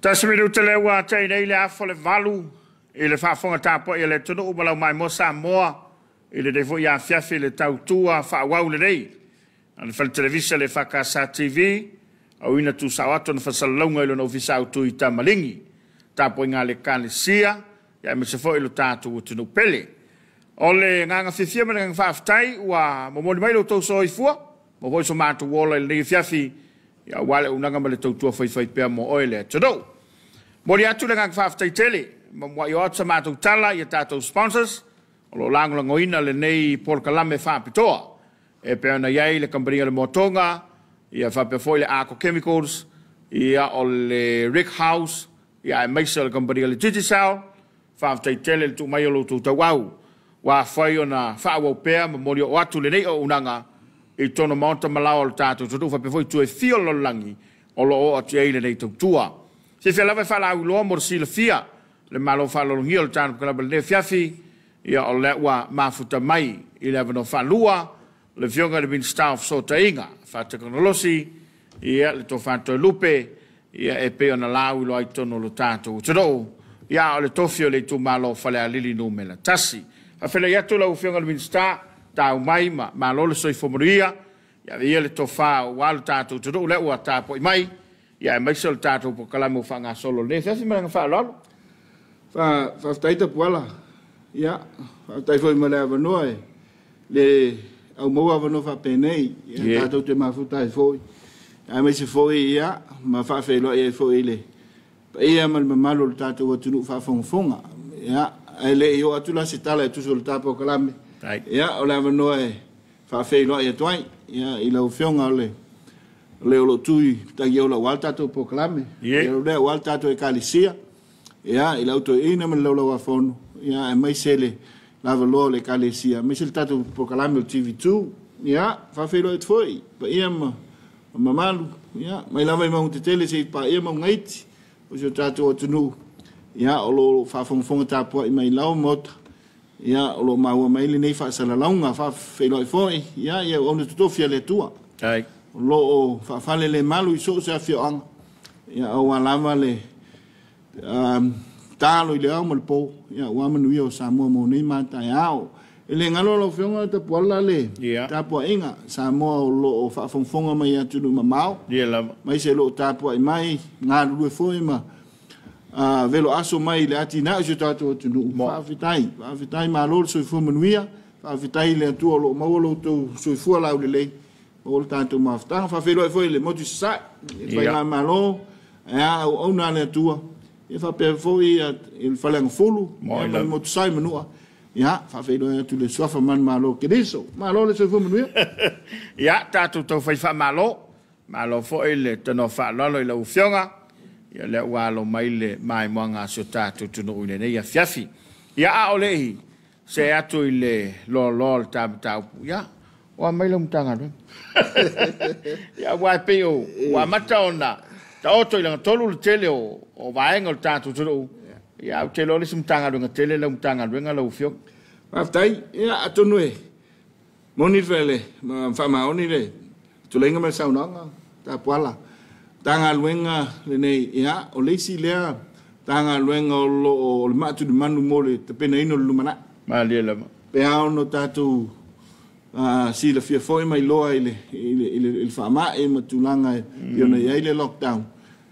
Tasi minuta lea ua atai nei le 7:30 i le faafofoga tapuai a le atunuu ma lau maimoa Samoa i lenei foi afiafi le tautua faaauau lenei a le Fale Televisa le EFKS TV auina tuusao atu ona faasalalauga i lona ofisa autu i Tamaligi tapuaiga a le Ekalesia aemaise foi lo tatou atunuu pele. O le agaga fiafia ma le agaga faafetai ua momoli mai lo outou soifua ma foi so matou ola i lenei afiafi aua le auaunaga ma le tautua faifaipea mo oe le atunuu. Momoli atu le agaga faafetai tele ma muai o atu sa matou tala i a tatou sponsors o lo o lagolagoina lenei polokalame faapitoa e pei ona i ai le kamupani a le Moatoga, ia faapea foi le Arco Chemicals, ia o le Rick House, ia aemaise o le kamupani a le Digicel. Faafetai tele le tuu mai o lo outou tauau ua afai ona faaauau pea ma momoli oo atu lenei auaunaga i totonu o maota ma laoa o le tatou atunuu faapea foi itu e fia o le lalolagi o lo o oo atu i ai lenei tautua. Silafia lava e faalauiloa mo le silafia le Malo faaaloalogia o le tatou polokalame i lenei afiafi, ia o lea ua mafuta mai i le avanoa faalua le Afioga i le Minisita o Fesootaiga Faatekonolosi, ia le Tofa Toelupe, ia e pei ona lauiloa ai i totonu o lo tatou atunuu, ia a o le tofi o le itumalo o Falealili Nu.1. Faafeiloai atu lau Afioga i le Minisita, tau mai ma malo le soifua manuia, ia ave ia le tofa aua lo tatou atunuu lea ua tapuai mai, ia aemaise o le tatou polokalame ua faagasolo i lenei afiafi ma le agaga faaaloalo. Faafetai Tapuala, ia faafetai foi mo le avanoa e le au maua avanoa faapenei, ia tatou te mafuta ai foi, aemaise foi ia ma faafeiloai ai foi i le paia ma le mamalu o le tatou atunuu faafogafoga. Ia, ae le i oo atu la se tala e tusa o le ta polokalame, ia o le avanoa e faafeiloai atu ai ia i lau Afioga o le o lo o tu i Tagiola aua le tatou polokalame, ia o lea aua le tatou Ekalesia, ia i le au toeaina ma le laulauafono, ia aemaise le lavaloa o le Ekalesia, aemaise le tatou polokalame o le TV2, ia faafeiloai atu foi paia ma mamalu, ia mai lava i mauga tetele seia paia mauga iti o si o tatou atunuu, ia o lo o faafogafoga tapuai mai lava maota, ia o lo o maua mai lenei faasalalauga. Faafeiloai foi ia i auauna totofi a le Atua o lo o faafalelemalu i so o se afioaga, ia aua lava le talo i le ao ma le po, ia aua manuia o Samoa mo nei ma taeao. E le galo lau Afioga Tapuala le tapuaiga Samoa o lo o faafogafoga mai i atunuu mamao, aemaise o lo o tapuai mai galulue foi ma velo aso mai i le atinae o si o tatou atunuu. Faafetai, faafetai, malo le soifua manuia, faafetai i le Atua o lo o maua lo outou soifua laulelei, maua le tatou mafutaga. Faafeiloai foi i le motu i Sasae, i le Faigamalo, ae auauna a le Atua, ia faapea foi i le Faleagafulu, ma le Motu Sa i Manua. Ia, faafeiloai atu i le suafa manumalo o Keriso. Malo le soifua manuia. Ia, tatou taufai faamalo. Malo foi le tanoa faaaloalo i lau Afioga, ia lea ua alo mai le maimoaga a si o tatou atunuu i lenei afiafi. Ia, a o le i see atu i le loaloa o le ta mataupu, ia, ua mai lau Matagaluega. Ia, aua e pei ua amata ona taoto i lagatolu le tele o vaega o le tatou atunuu. Ia, ou te iloa le isi Matagaluega tele lau Matagaluega lau Afioga. Faafetai. Ia, atonu e moni le faamaoni le tuleiga ma le saunoaga Tapuala. Matagaluega lenei, ia, o le isi lea Matagaluega o lo o le maatulimanu mo le tapenaina o le lumanai. Malie lava. Pe a ono tatou silafia foi mai loa i le faamai ma tulaga e pei ona i ai le lockdown,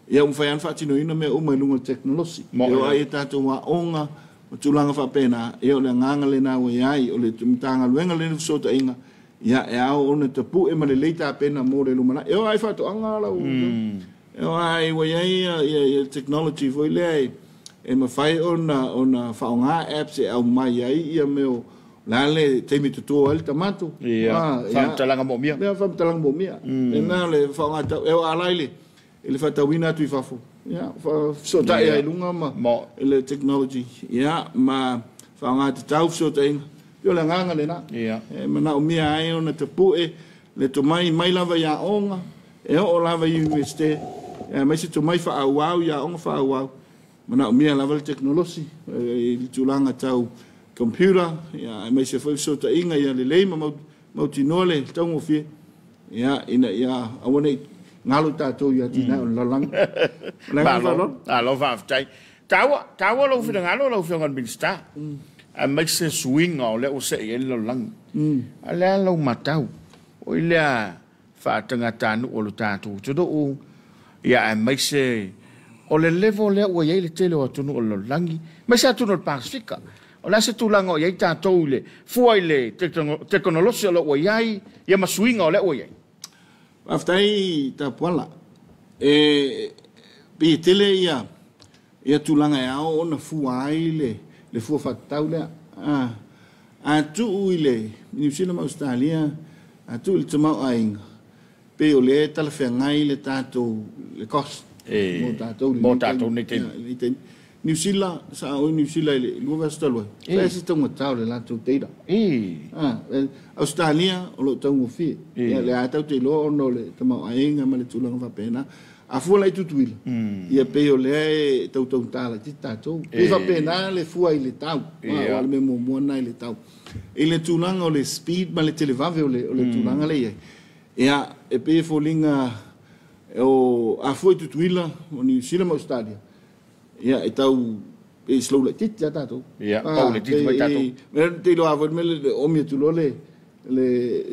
ia ua mafai lava ona faatinoina mea uma i luga o le tekonolosi. E oo ai i tatou aoga ma tulaga faapena, ia o le agaga lena ua i ai, o le Matagaluega lenei o Fesootaiga, ia e ao ona tapue ma lelei tapena mo le lumanai. E oo lava i faatoaga lau e oo lava ua i ai ia technology foi lea e mafai ona faaaoga apps e aumai ai ia mea o le a le taimi toto ai le tamato. Ia, faamatalaga moomia. Ia, faamatalaga moomia. Lena o le faaaoga tau, e oo lava i le faatauina atu i fafo, ia, fesootai ai i luga ma le technology, ia, ma Faaaoga tatau fesootaiga, pei o le agaga lena. E manaomia ai ona tapu'e le tomai mai lava i aoga, e oo lava i Iunivesite, aemaise tomai faaauau i aoga faaauau, manaomia lava le tekonolosi i le tulaga tau computer, aemaise foi fesootaiga ia lelei ma mautinoa le taugofie, ina ia aua ne i galo tatou i atinae o le lalolagi. O le agaga faaaloalo. Malo faafetai. Taua, taua lou finagalo lau Afioga i le Minisita, aemaise suiga o lea ua see i ai le lalolagi. A o le a lau matau? Oi lea faatagatanuu o le tatou atunuu, ia aemaise o le level lea ua i ai le tele o atunuu o le lalolagi, aemaise atunuu o le Pasefika. O le a se tulaga o i ai tatou i le fua i le tekonolosi o lo o ua i ai, ia ma suiga o lea ua i ai? Faafetai Tapuala. E pei e tele ia ia tulaga e ao ona fua ai le fua faatatau lea. A tuu i le Niu Sila ma Ausetalia, a tuu i le tamaoaiga, pei o lea e talafeagai le tatou le cost mo tatou i lenei taimi. Niu Sila, sa o i Niu Sila i le 2 vaiaso talu ai, fai se taugata o le latou data. Ausetalia o lo o taugofie. Ia le a tatou te iloa ona o le tamaoaiga ma le tulaga faapena. A fua la i Tutuila, ia pei o lea e tautaugata laitiiti tatou. Pei faapena le fua i le tau. O le mea muamua lena i le tau. I le tulaga o le speed ma le televave o le tulaga lea e i ai, ia, e pei e foliga o a fua i Tutuila, o Niu Sila ma Ausetalia, ia e tau e slow laitiiti lava tatou. Ia, pau laitiiti mai tatou. Te iloa foi le mea le oomi atu loa le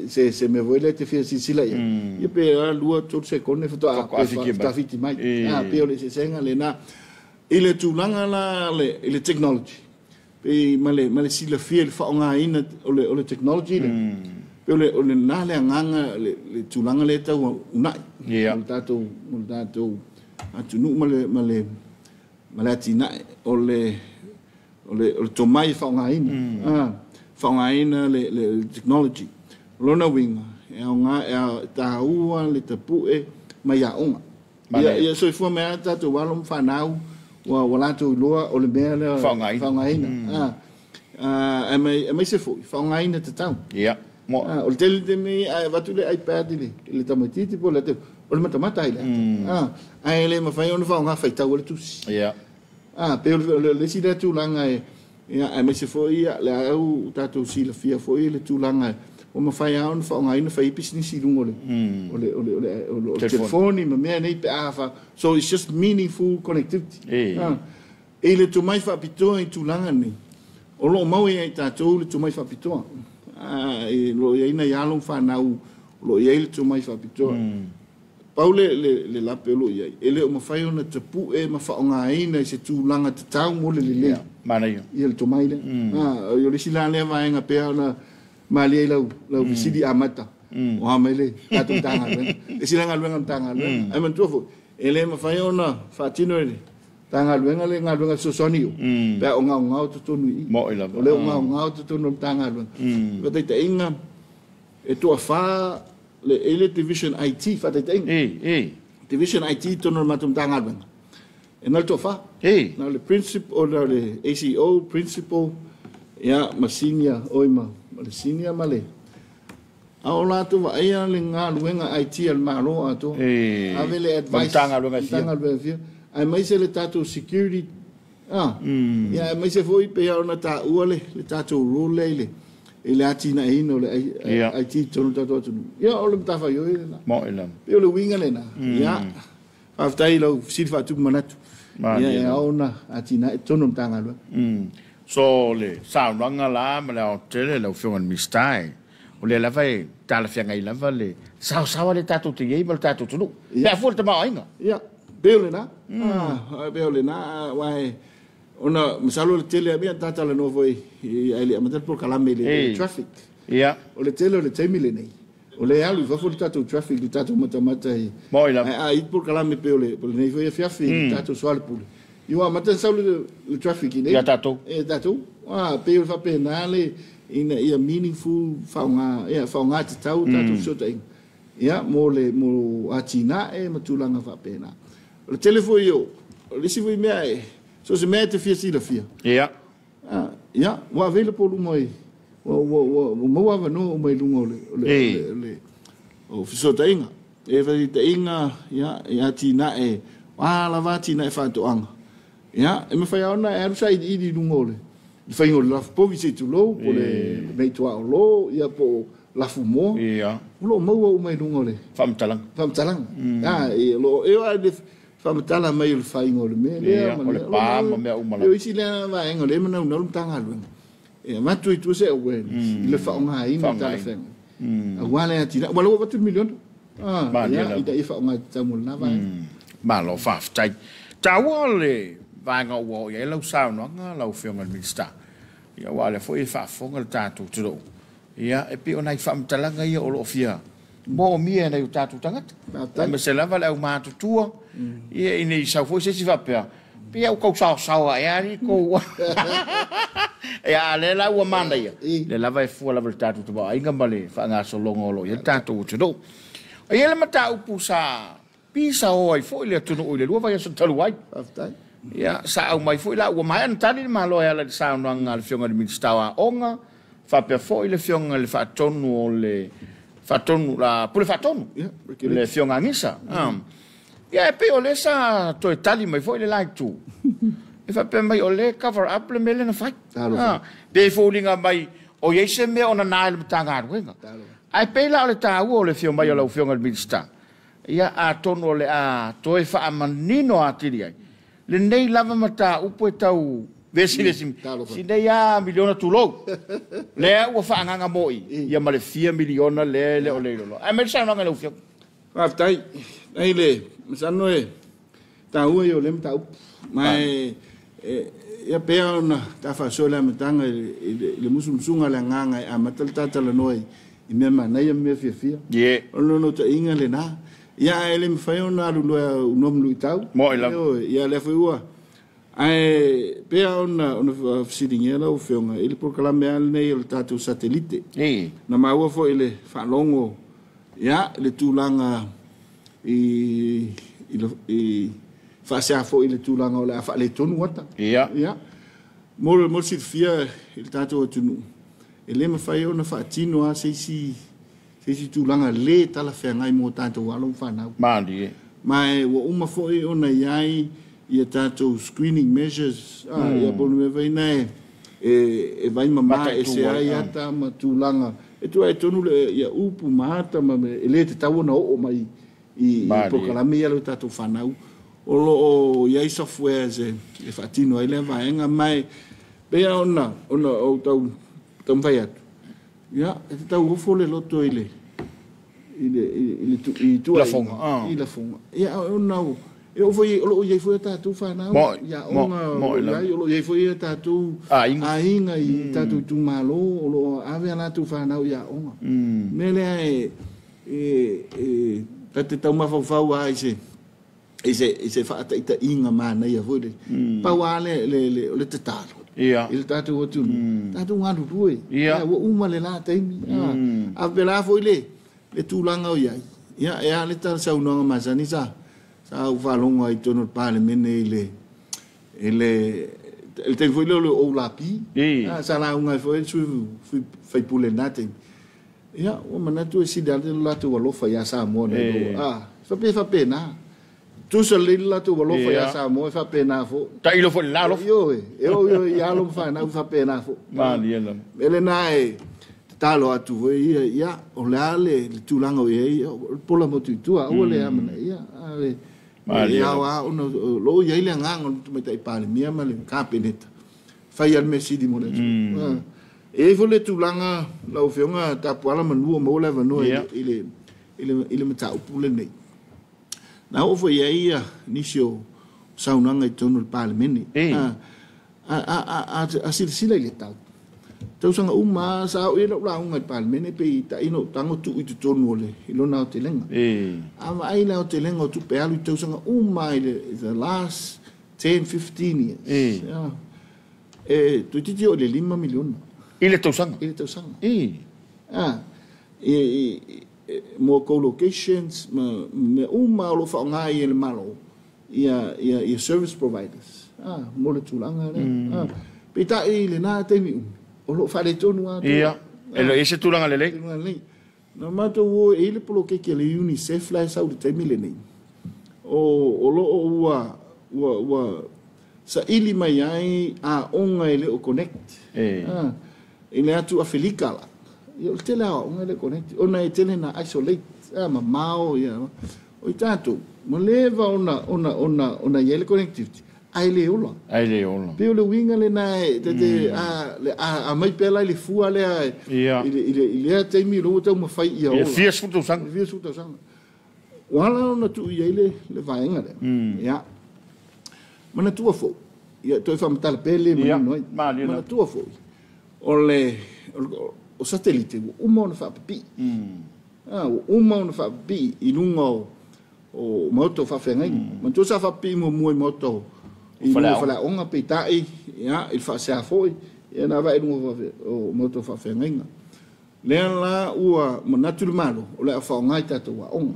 se mea foi lea e te fia silasila i ai. Ia pe 2, 3 sekone faatoa fiti mai. Pei o le eseesega lena. I le tulaga la i le technology, pei ma le silafia i le faaaogaina o le technology lea, pei o lena le agaga le tulaga lea e tau uunai mo le tatou atunuu ma le atinae o le tomai e faaaogaina faaaogaina le technology. O lona uiga, e aoga e taua le tapue mai aoga. Ia soifua mai lava tatou alo ma fanau ua latou iloa o le mea lea faaaogaina. Aemaise foi faaaogaina tatau. O le tele taimi ae avatu le iPad i le tamaitiiti po o le o le matamata ai le ata. Ae le mafai ona faaaoga faitau ai le tusi. Pei o le isi lea tulaga e ia aemaise foi le au tatou silafia foi le tulaga ua mafai lava ona faaaogaina fai ai pisinisi i luga o le telefoni ma mea nei pe a fa. So it's just meaningful connectivity. I le tomai faapitoa i tulaga nei, o lo o maua ia i tatou le tomai faapitoa. E lo o i ai nai alo ma fanau o lo o i ai le tomai faapitoa. Pau le lape o lo o i ai, e le o mafai ona tapue ma faaaogaina i se tulaga tatau mo le lelei. Manaia. Ia le tomai lea. O le isi la lea vaega pea ona malie ai lau fesili amata. O a mai le tatou Matagaluega. Le isi la galuega o le Matagaluega. Ae manatua foi, e le mafai ona faatino e le Matagaluega le galuega fesoasoani o, pe a o gaogao totonu i i. Mo'i lava. O lea o gaogao totonu o le Matagaluega. Faataitaiga, e toafa le le division IT faataitaiga. Division IT totonu o le matou Matagaluega. E na o le toafa. Na o le principal, o le ACO, principal, ia, ma senior, oi ma le senior ma le. A o latou vaaia le galuega IT a le Malo atoa. Ave le advice. Matagaluega e fia. Matagaluega e fia. Aemaise le tatou security. Ia, aemaise foi pei ona taua le tatou role lea i le atinaeina o le IT i totonu o le tatou atunuu. Ia, o le matafaioi lena. Mo'i lava. Pei o le uiga lena. Ia, faafetai i lau fesili faatupu manatu. Ia, e ao ona atinae totonu o le Matagaluega. So le saunoaga la ma le aoaotele lau Afioga i le Minisita e, o lea lava e talafeagai lava le saosaoa le tatou te i ai ma le tatou atunuu. Pe a fua le tamaoaiga. Ia, pei o lena. Pei o lena, aua e, ona masalo le tele a mea tatalanoa foi ai le amata le polokalame i le traffic. O le tele o le taimi lenei, o le alu i fafo le tatou traffic, le tatou matamata i. Mo'i lava. Ae a i polokalame pei o lenei foi afiafi, le tatou soalepule. Ia ua amata ona sau le traffic i nei. Ia tatou. E tatou. Pei o le faapena le ina ia meaningful faaaoga, ia faaaoga tatau tatou fesootaiga. Ia mo atinae ma tulaga faapena. O le tele foi o le isi foi mea e so se mea e te fia silafia. Ia, ua available uma i, ua maua avanoa uma i luga o le o fesootaiga. E faitaitaiga, ia, i atinae, o a lava atinae faatoaga. Ia, e mafai lava ona e alu sailiili i luga o le faiga o le lafu povi se i tulou, po o le meituaolo, ia po o lafumoa. Ia. O lo o maua uma i luga o le faamatalaga. Faamatalaga. O lo o, e oo lava i le faamatala mai o le faiga o le mea lea. Ia, o le pa ma mea uma lava. O isi lea vaega o lea e manaunau le Matagaluega, e avatu i tua se awareness i le faaaogaina o talafeagai. Aua le atinae. Ua lava avatu le miliona. Ia, ina ia faaaoga tatau mo lena vaega. Malo faafetai. Taua le vaega ua oo i ai lau saunoaga lau Afioga i le Minisita. Ia, aua o lea foi e faafofoga le tatou atunuu. Ia, e pei o nai faamatalaga ia o lo o fia moomia e nai o tatou tagata. Aemaise lava le aumatutua, ia ina i sau foi se isi faapea, pei au tau saosao ae ali kou. Ia, a lea la ua manaia, lea lava e fua lava le tatou tamaoaiga ma le faagasologa o lo o i ai le tatou atunuu. E i ai le mataupu sa pisa o ai foi le atunuu i le 2 vaiaso talu ai. Ia, sa aumai foi la, ua maea ona tali le Malo e ala i le saunoaga a le Afioga i le Minisita o Aoga, faapea foi le Afioga i le Faatonu o le Faatonu, la Pule Faatonu, le Afioga Agisa. Ia, e pei o lea sa toe tali mai foi le la itu. E faapea mai o lea cover up le mea lea na fai. Pe foliga mai o i ai se mea o nana i le Matagaluega. Ae pei la o le taua o le afio mai o lau Afioga i le Minisita. Ia, atonu o le a toe faamanino atili ai lenei lava mataupu e tau vesivesi si nei a miliona tulou lea ua faaagaga moi ia ma le fia miliona lea e le o le ilolo. Ae mai le saunoaga i lau Afioga. Faafetai. Ai le masalo e taua ia o lea mataupu. Ma e ia pea ona ta faasoa le amataga i le musumusuga le agaga e amata le tatalanoa i mea manaia ma mea fiafia. O le naunautaiga lena. Ia, ae le mafai ona alu loa unoa ma luitau. Moi lava. Ia, lea foi ua. Ae pea ona fesiligia lau Afioga i le polokalame lava lenei o le tatou satelite. Na maua foi le faalogo, ia, le tulaga i faasea foi i le tulaga o le a faaletonu ata. Ia. Mo le silafia i le tatou atunuu, e le mafai ona faatino lava se isi tulaga le talafeagai mo tatou alo ma fanau. Malie. Ma e ua uma foi ona i ai ia tatou screening measures, ia po o le mea foi lena e vai mama ese ai ata ma tulaga e tuu ai tonu le ia upu ma ata ma e le tatau ona oo mai i polokalame ia le tatou fanau. O lo o i ai softwares e faatino ai lea vaega, ma e pei ona ou taumafai atu, ia, e tatau ofo le loto i le i tua lafoga. I lafoga. Ia, ona e oo foi o lo o i ai foi a tatou fanau ia ona o lo o i ai foi a tatou aiga i tatou itumalo o lo o ave a latou fanau i aoga. Mea lea e tate taumafaufau lava i se faataitaiga manaia foi le pau lava le o le tatalo i le tatou atunuu, tatou galulue. Ia, ua uma le la taimi. A pela foi le tulaga o i ai. Ia, e a le saunoaga masani sa ou faalogo ai i totonu o le Palemene i le taimi foi lea o le Oulapi. Sa lauga ai foi le sui faipule i lena taimi. Ia, ua manatu e sili lava le latou alofa ia Samoa nei lo. Faapea faapena. Tusa lelei le latou alofa ia Samoa e faapena foi. Tailo foi le la alofa. Ioe, e oo i alo ma fanau faapena foi. Malie lava. Mea lena e tatalo atu foi ia, o le a le tulaga o i ai, o le pola motu i tua, aua le amanaia. E ao lava ona o lo o i ai le agaga o le Tamaitai Palemia ma le Kapeneta, fai lava le mea sili mo le atunuu. E i ai foi le tulaga, lau Afioga Tapuala manu o maua le avanoa i le mataupu lenei. Na oo foi i ai nisi o saunoaga i totonu o le Palemene. A silasila i le tau, tausaga uma sa oo i ai lau lauga i le Palemene pe i taina ou tago tuu i totonu o le i lona aotelega. A vaai le aotelega o tupe alu i tausaga uma i the last 10, 15 years. E toeitiiti oo i le 5 miliona. I le tausaga? I le tausaga. Mo co-locations, ma mea uma o lo o faaaoga ai e le Malo, ia service providers. Mo le tulaga lea. Peitai i lena taimi umi, o loo faaletonu atoa. Ia, e le o i ai se tulaga lelei. Tulaga lelei. Na matou o e i ai le poloketi a le UNICEF la e sau i le taimi lenei, o, o loo ua, ua, ua saili mai ai aoga e le o connect. E. I le atu Afelika la, ia o le tele lava o aoga e le o connect, ona e tele ina isolate, mamao ia. O i tatou, ua leva ona, ona, ona, ona i ai le connectivity, ae le ola. Ae le ola. Pei o le uiga lena e, te, te, a, le, a, aumai pea la i le fua lea, Ia. i le, i le, i lea taimi o lea ua taumafai ia I le ola. fia sefulu tausaga. I le fia sefulu tausaga. Ua ala ona tuu i ai le, le vaega lea. Ia. Manatua foi, ia toe faamatala pea le manino ai. Malie lava. Manatua foi, o le, o le, o satelite ua uma ona faapipii. Ua uma ona faapipii i luga o, o maota o faafeagaiga. Manatua sa faapipii muamua i maota o, i luga o faleaoga, peitai, ia, i le faasea foi, ia, na avai i luga o maota o faafeagaiga. Lea la ua manatu le Malo, o le a faaaoga i tatou aoga.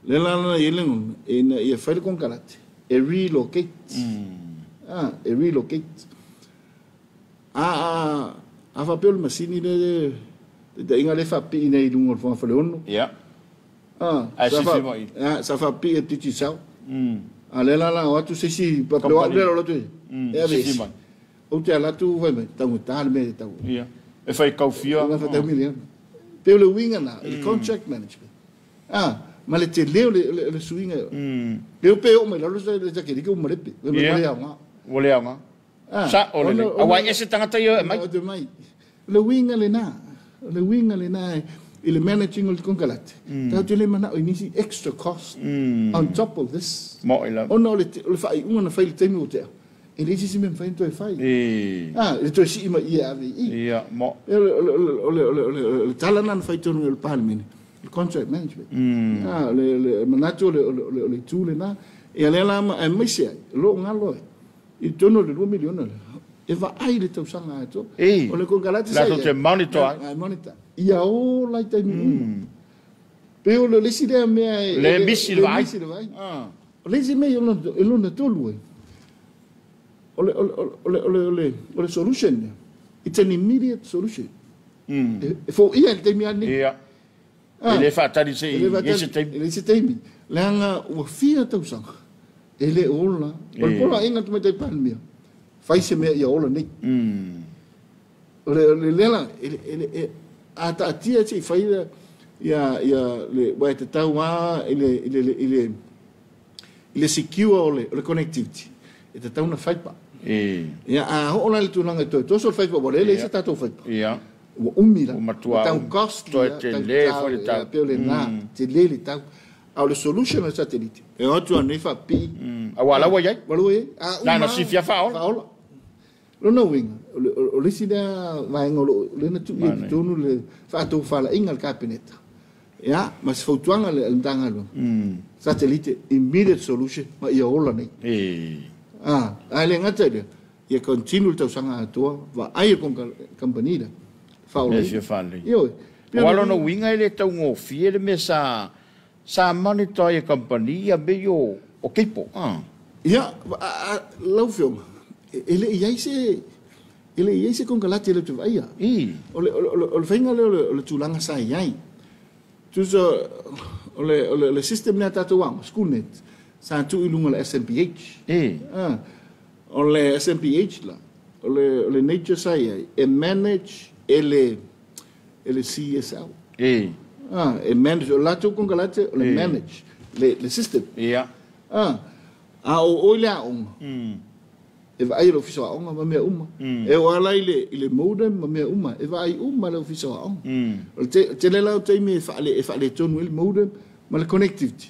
Lea la na i ai le lagona, ina ia fai le konekarate, e relocate. E relocate. A, a, a faapea o le masini le, taitaiga lea e faapipii nei i luga o le Fogafaleono. Ia. Ae sifi mai. Sa faapipii e Digicel. A lea la la o atu se isi, pa- Company. pe o au lea o atu e, e ave Sifi ese. mai. Ou te alu atu fai mai, taugata le mea e tau. Ia. E fai kaufia. Ua faatau miliona. Pe o le uiga na, le contract management. Ma le tele o le, o le, o le suiga. Pe o pe o mai lalo sa le satelite ua malepe. Ua Ia. le aoga. Ua le aoga. Sa o le. Aua e ese tagata ia e mai. O te mai. O le uiga lena. O le uiga lena i le managing o le konekarate. Tatou te le manao i nisi extra cost on top of this. Mo i lava. Ona o le, o le faaiuga na fai i le taimi ua tea. E leai se isi mea mafai ona toe fai. E. Le toe sii mai ia ave i i. Ia, mo. E, O le, o le, o le, o le, o le, o le tala lena na fai tonu e le Palemene, le contract management. Le, le manatu o le, o le, o le, o le itu lena. Ia lea la, aemaise ai, o lo o galo ai, i totonu o le 2 miliona lea, e vaai le tausaga atoa. E. O le konekarate sa Latou i ai. te monitor ai. Monitor. Ia ola i taimi uma. Pe o le isi lea mea e... Le misi le vaai. Le misi le vaai. O le isi mea e lona tolu ai, o le, o le, o le, o le, o le, o le solution lea. It's an immediate solution. E, e foia i le taimi lava lenei. Ia. E le faatali se E le i faatali- se taimi. E le se taimi. Leaga ua fia tausaga. E le ola. O le poloaiga a le Tamaitai Palemia, fai se mea ia ola nei. O le, o le lea la, e, le- e, le- e, a taatia se i fai le, ia, ia, le, ua e tatau lava i le, i le, i le, i le secure o le, o le connectivity. E tatau na faipa. E. Ia, a oo la i le tulaga e toe toso le faipa, ua le leai se tatou faipa. Ia. Ua umi la. Ua matua Ua tau umi. costly Toe la, tele tau foi le tau. Ia, pe o lena, tele le tau. A o le solution o le satellite, e o atu anei faapipii. Aua la ua i ai. Ua lua i ai. A Na, uma na sifia faaola. Faaola. Lona uiga, o le, o le isi lea vaega o loo, lea na tuu i ai i totonu le faatofalaiga a le Kapeneta. Ia, ma se fautuaga a le Matagaluega. Satellite, immediate solution, ma ia ola nei. E. Ae le gata i lea, ia continue le tausaga atoa, vaai e company lea, faaola. E fia faalelei. Ioe. Aua lona uiga e le taugofie le mea sa sa monitor ai e company ia mea ia o o cable. Ia, lau Afioga, e e le i ai se e le i ai se konekarate e le te vaaia. I. O le, o le, o le, o le faiga lea o le, o le tulaga sa i ai. Tusa o le, o le, o le system lea a tatou aoga, SchoolNet, sa tuu i luga o le SMPH. E. O le SMPH la, o le, o le nature sa i ai, e manage e le, e le CSL. E. E manage, o latou konekarate, o le manage, le, le system. Ia. A o oe le aoga, e vaai e le ofisa o aoga ma mea uma. E oo lava i le, i le modem ma mea uma, e vaai uma le ofisa o aoga. O le tele la o taimi e faale, e faaletonu ai le modem ma le connectivity.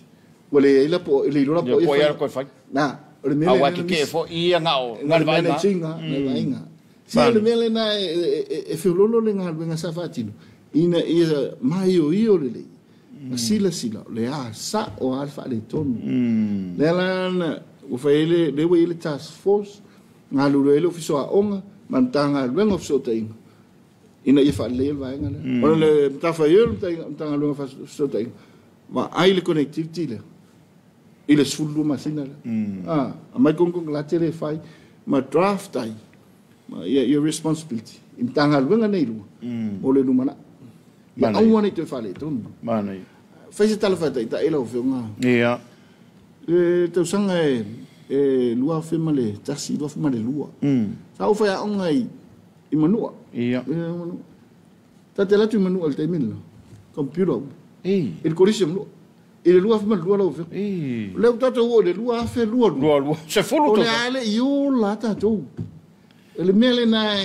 Ua leai la po, e le iloa la po Ia o po ia ia fai. koe fai. Na, o le mea Aua lena ke na ke misi. fo ia nga o Nga nga le vaaiga. managing-a, le vaaiga. Se o le mea lena e, e, e, e feololo le galuega sa faatino, ina ia maioio lelei, ma silasila, o le a sa'o lava le faaletonu. Lea la na, ua fai ai le, lea ua i ai le task force, galulue ai le ofisa o aoga, ma le Matagaluega o Fesootaiga, ina ia faaleleia le vaega lea. O le matafaioi o le Matagaluega o Fesootaiga, vaai le connectivity lea, i le 12 masina lea. Aumai konekarate lea e fai, ma draft ai, Ia responsibility i Matagaluega nei e lua mo le lumanai. Ia aua ne i toe faaletonu. Manaia. Fai se tala faataitai lau Afioga. Ia. Le tausaga e 2001, 2002. Sa ou faiaoga i Manua. Ia. Ta te alu atu i Manua i le taimi lena, computer uma. I le Kolisi o Manua. I le 2002 lau Afioga. O lea ua tatou oo i le 2022. 22. 10 O le a le i ola lava tatou. O le mea lena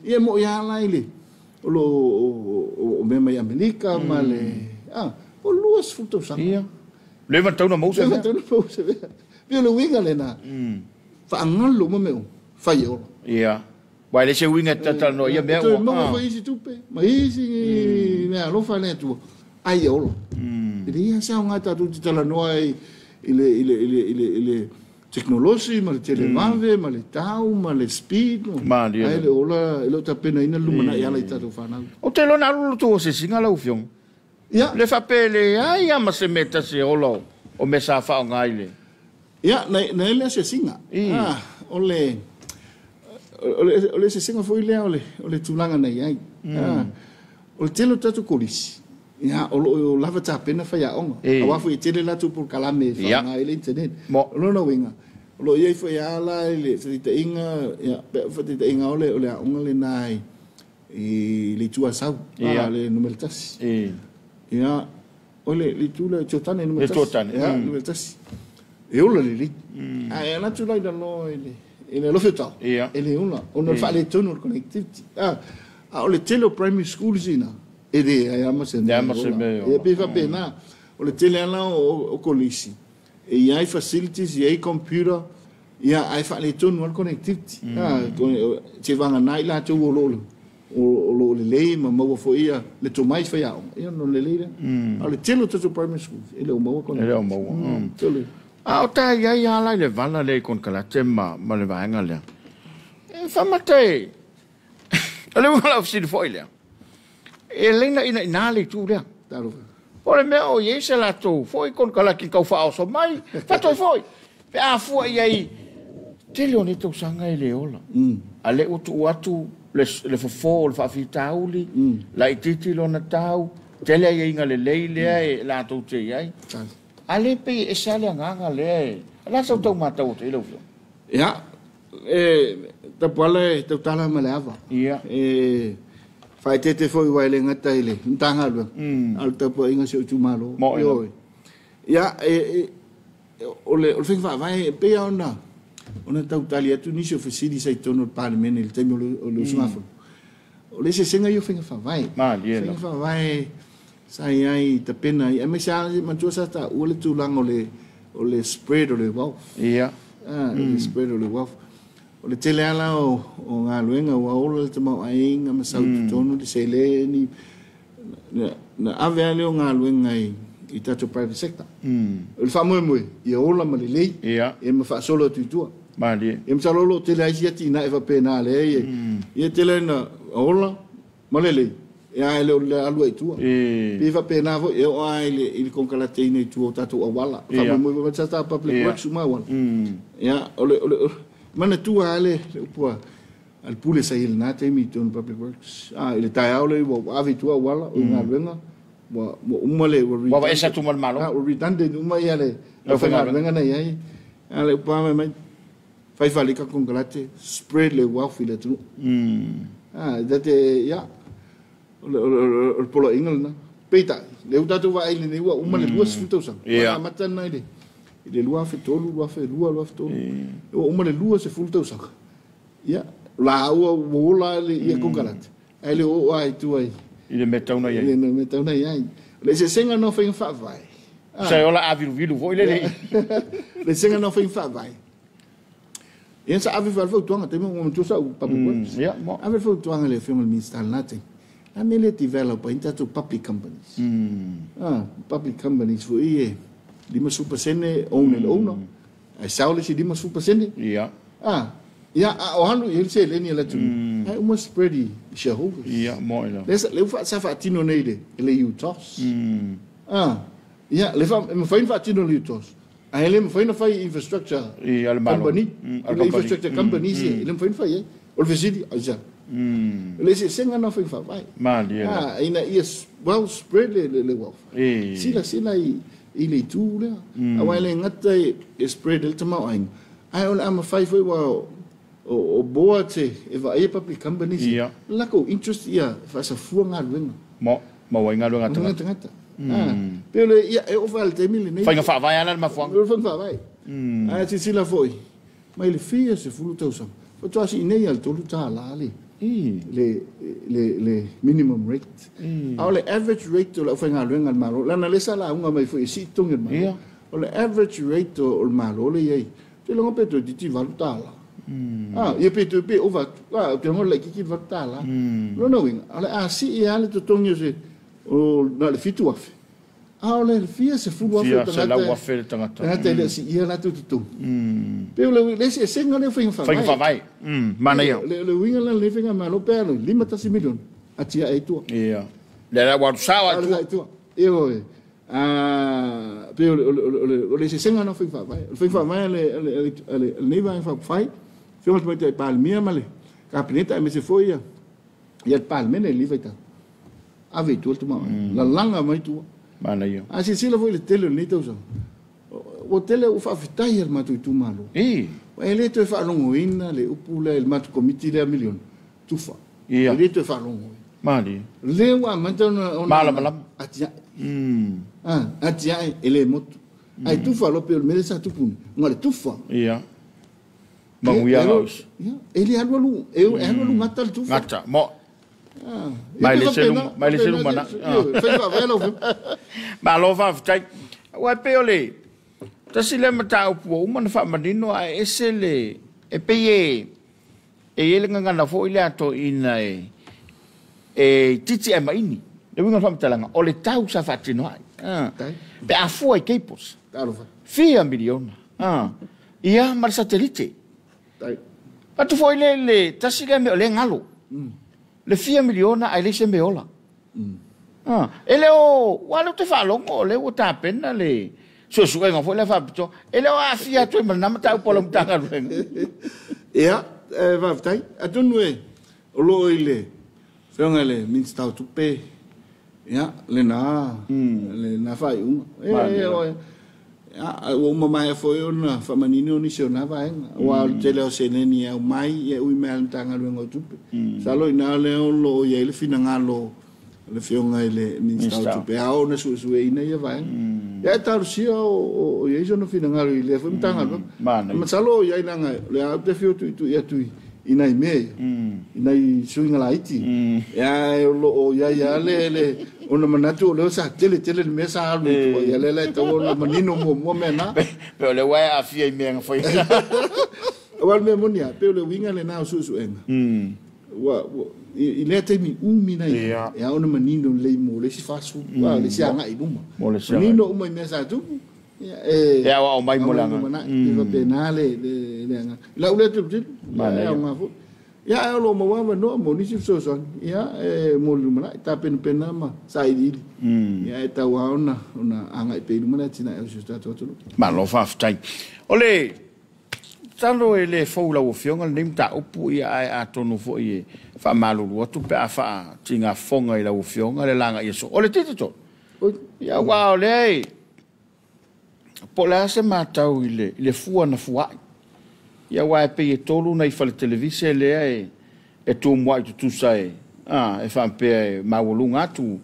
ia e moni lava la i le o lo o mea mai Amerika ma le o 20 tausaga. Ia. Leva ona tatau ona maua se mea. Leva ona tatau ona maua se mea. Pei o le uiga lena, faagalu uma mea uma, fai e ola. Ia. Aua e leai se uiga e talatalanoa i ia mea ua. E toe maua foi isi tupe ma isi meaalofa a le Atua, ai e ola. E leai lava se aoga tatou te talanoa ai i le tekonolosi ma le televave ma le tau ma le speed, ae le o ola, e le o tapenaina le lumanai e ala i tatou fanau. Ou te iloa na alu le tou asiasiga lau Afioga. Ia. Le faapea e leai lava ma se mea e tasi e ola o mea sa faaaoga i le. Ia, na i ai le asiasiga. O le o le asiasiga foi lea o le tulaga na i ai. O le tele o tatou kolisi, ia, o lo o lava tapena faiaoga, aua foi e tele latou polokalame e faaaoga ai le internet. O lona uiga, o lo o i ai foi lava la i le faataitaiga, ia, faataitaiga o le aoga lena i le Itu Asau, le numera 1. Ia, o le itu lea, Tiotane numera 1. Ia, numera 1. E ola lelei. Ae alu atu la i lalo i le alofi o tao, e le ola, ona o le faaletonu o le connectivity. A o le tele o primary schools i ina, e leai lava ma se mea e ola. Ia, pei e faapena, o le tele lava la o kolisi, e i ai facilities, e i ai computer, ia, ae faaletonu lava le connectivity. Seivagana i latou o lo o lelei ma maua foi le tomai faiaoga, ia ona lelei lea. A o le tele o tatou primary schools, e le o maua connectivity. E le o maua. A o ta i ai lava la i le vala lea i konekarate ma le vaega lea, e faamata e, o le uiga o lau fesili foi lea, e lelei na inaina le itu lea. Po o le mea o i ai se latou foi konekarate tau faaoso mai, faatoi foi, pe a fua i ai, tele o nei tausaga e le ola. A lea ua tuu atu le fofo o le faafitauli, laitiiti lona tau, tele aiaiga lelei lea e latou te i ai. A lea pei e ese lava le agaga lea e... O le a sau tau matau atu i ai lau Afioga? Ia, e Tapuala e tautala ma le ava. Ia. E faaeteete foi aua e le gata i le Matagaluega, a o le tapuaiga a si ou itumalo. Ioe. Ia, o le faiga faavae e pei lava ona tau tali atu nisi o fesili sa i totonu o le Palemene i le taimi o le usugafono. O le eseesega ia o faiga faavae. Malie lava. Faiga faavae sa i ai tapena ai, aemaise lava manatua sa taua le tulaga o le spread o le wealth. Ia. Le spread o le wealth. O le tele lava la o galuega ua ola le tamaoaiga ma sau i totonu le seleni. Na ave lava lea o galuega i tatou private sector. O le faamoemoe, ia ola ma lelei, ia ma faasolo atu i tua. Malie. Ia masalo o lo o tele ai isi atinae faapena lea ia tele ina ola ma lelei, ia ae le o le alu ai i tua. Pei faapena foi, e oo lava i le konkalateina i tua o tatou auala. Faamoemoe foi sa ta public works uma auala. Ia, o le manatua lava le upu a le pule sa i ai i lena taimi i totonu o public works. I le taeao lea ua ave i tua auala, o le galuega, ua uma le... Ua aveese atu ma le Malo. Ua redundant uma ia le aufaigaluega na i ai. A o le upu lava mai, fai faalika konekarate, spread le wealth i le atunuu. Tate, ia, o le poloaiga lena. Peitai, lea ua tatou vaai lenei ua uma le 20 tausaga. Ua amata lena i le 2003, 2002, 2003. Ua uma le 20 tausaga. Ia, la ua ola ia konekarate, ae le o oo lava i tua i le mea tau na i ai. I le mea tau na i ai. O le eseesega lena o faiga faavae. Sa e ola aviluvilu foi le. Le eseesega lena o faiga faavae. Ia sa ave foi le fautuaga, taimi ua matua sau public works. Ave le fautuaga i le Afioga i le Minisita i lena taimi. A mea lea develop ai ni tatou public companies. Public companies foi e 50% own e le owner, ae sell le isi 50%. Ia. Ia, a o alu i ai le seleni a le atunuu, ae uma spread i shareholders. Ia, mo ila. Lea sa faatino nei e le UTOS. Ia, le mafai ona faatino le UTOS, ae le mafai ona fai infrastructure company. I le infrastructure companies e le mafai ona fai ai. O le fesili, aisea? O le eseesega lena o faiga faavae. Malie lava. A, ina ia well spread le wealth. Silasila i le itu lea. Aua e le gata e spread ai le tamaoaiga, ae o le a mafai foi aua o boards e vaaia public companies, o le latou interest ia faasafua galuega. Mo, maua ai galuega a tagata. Tagata. Pei o le, ia, e oo foi lava i le taimi lenei. Faiga faavae lava la le mafuaaga. O le faiga faavae. Ae silasila foi, mai le fia 10 tausaga, faatoa sii nei lava i le $3 le, le minimum rate. A o le average rate o le aufaigaluega a le Malo, leaga o lea sa lauga mai foi e sii totogi o le Malo. O le average rate o le Malo lea e i ai, ou te iloa pe toeitiiti $8. Ia pe toe pe ova atu, ou te iloa laitiiti le $8. O lona uiga, o le a sii lava le totogi o se, o na o le 7,000. A o le fia 10,000 o tagata, le tagata. Tagata e le o siia latou totogi. Pei o le eseesega lea o faiga faavae. Faiga faavae. Manaia. O le uiga lena o lenei faigamalo pe a le 51 miliona atiae ai tua. Ia. Lea la ua alu sao lava i tua. Alu sao i tua. Ioe. Pei o le eseesega lena o faiga faavae. O le faiga faavae a lenei Vaega Faaupufai, Afioga i le Tamaitai Palemia ma le Kapeneta aemaise foi ia le Palemene i lenei vaitau. Ave i tua le tamaoaiga. Lalaga mai tua. Manaia. A silasila foi i le tele o lenei tausaga, ua tele ua faafetai e le matou itumalo. E le toe faalogoina le upu lea i le matou komiti lea miliona, tufa. E le toe faalogoina. Malie. Lea ua amata ona malamalama. Atiae. Atiae e le motu. Ai tufa loa pei o le mea lea sa tupu nei, ona o le tufa. Ia. Manuia gaosi. E le alualu, e alualu gata le tufa. Gata, mo. Mai le selu, mai le selu mana. Fai faavae lau afioga. Malo faafetai. Aua e pei o le tasi lea mataupu ua uma ona faamanino ae ese le e pei e e i ai le gagana foi lea a toeaiina e itiiti ae maini. Le uiga o le faamatalaga, o le tau sa faatino ai. Pe a fua i cables, fia miliona. Ia ma le satelite. Atu foi le le tasi lea mea o lea e galo. Le fia miliona ae leai se mea e ola. E le o, aua o lea ou te faalogo o lea ua tapena le suesuega foi lea faapitoa. E le o aafia atu ai ma lena mataupu a lau Matagaluega. Ia, faafetai. Atonu e o lo o i le Afioga i le Minisita o Tupe, ia, lena, lena faaiuga. Ia, ua uma maea foi ona faamanino nisi o na vaega, aua o le tele o seleni e aumai, ia e ui mai lava i le Matagaluega o Tupe. Masalo i ina lea o lo o i ai le finagalo o le Afioga i le Minisita o Tupe e ao ona suesueina ia vaega. Ia e talosia o i ai sona finagalo i lea foi Matagaluega. Masalo o i ai leaga o lea ou te afio tuitui atu i nai mea ia, i nai suiga laiti, ae o lo o i ai lava le ona manatu o lea sa tele tele le mea sa alu i tua, ia lea la e tatau ona manino muamua mea na. Pei o lea ua e aafia i mea na fai. Aua o le mea moni lava, pei o le uiga lena o suesuega, ua, i lea taimi umi na i ai, e ao ona manino lelei mo le isi 40, le isi agai i luma. Manino uma i mea sa tupu, E aoao mai mo le agaga. E faapena le agaga. I lau lea tilotilo, e aoga foi. Ia, ae o lo o maua avanoa mo nisi fesoasoani, ia, e mo le lumanai, tapenapena ma sailiili, ia, e tatau lava ona agai pea i luma le atinae o si o tatou atunuu. Malo faafetai. O le tatalo e le fou i lau Afioga lenei mataupu, ia, ae atonu foi e faamalulu atu pe a faatigafofoga i lau Afioga le lagaia soo. O le digital, ia, aua o lea e Po o le a se matau i le, i le fua na fua'i? Ia aua e pei e tolu nai fale televise lea e, e tumua'i tutusa e, a, e faapea e maualuga atu,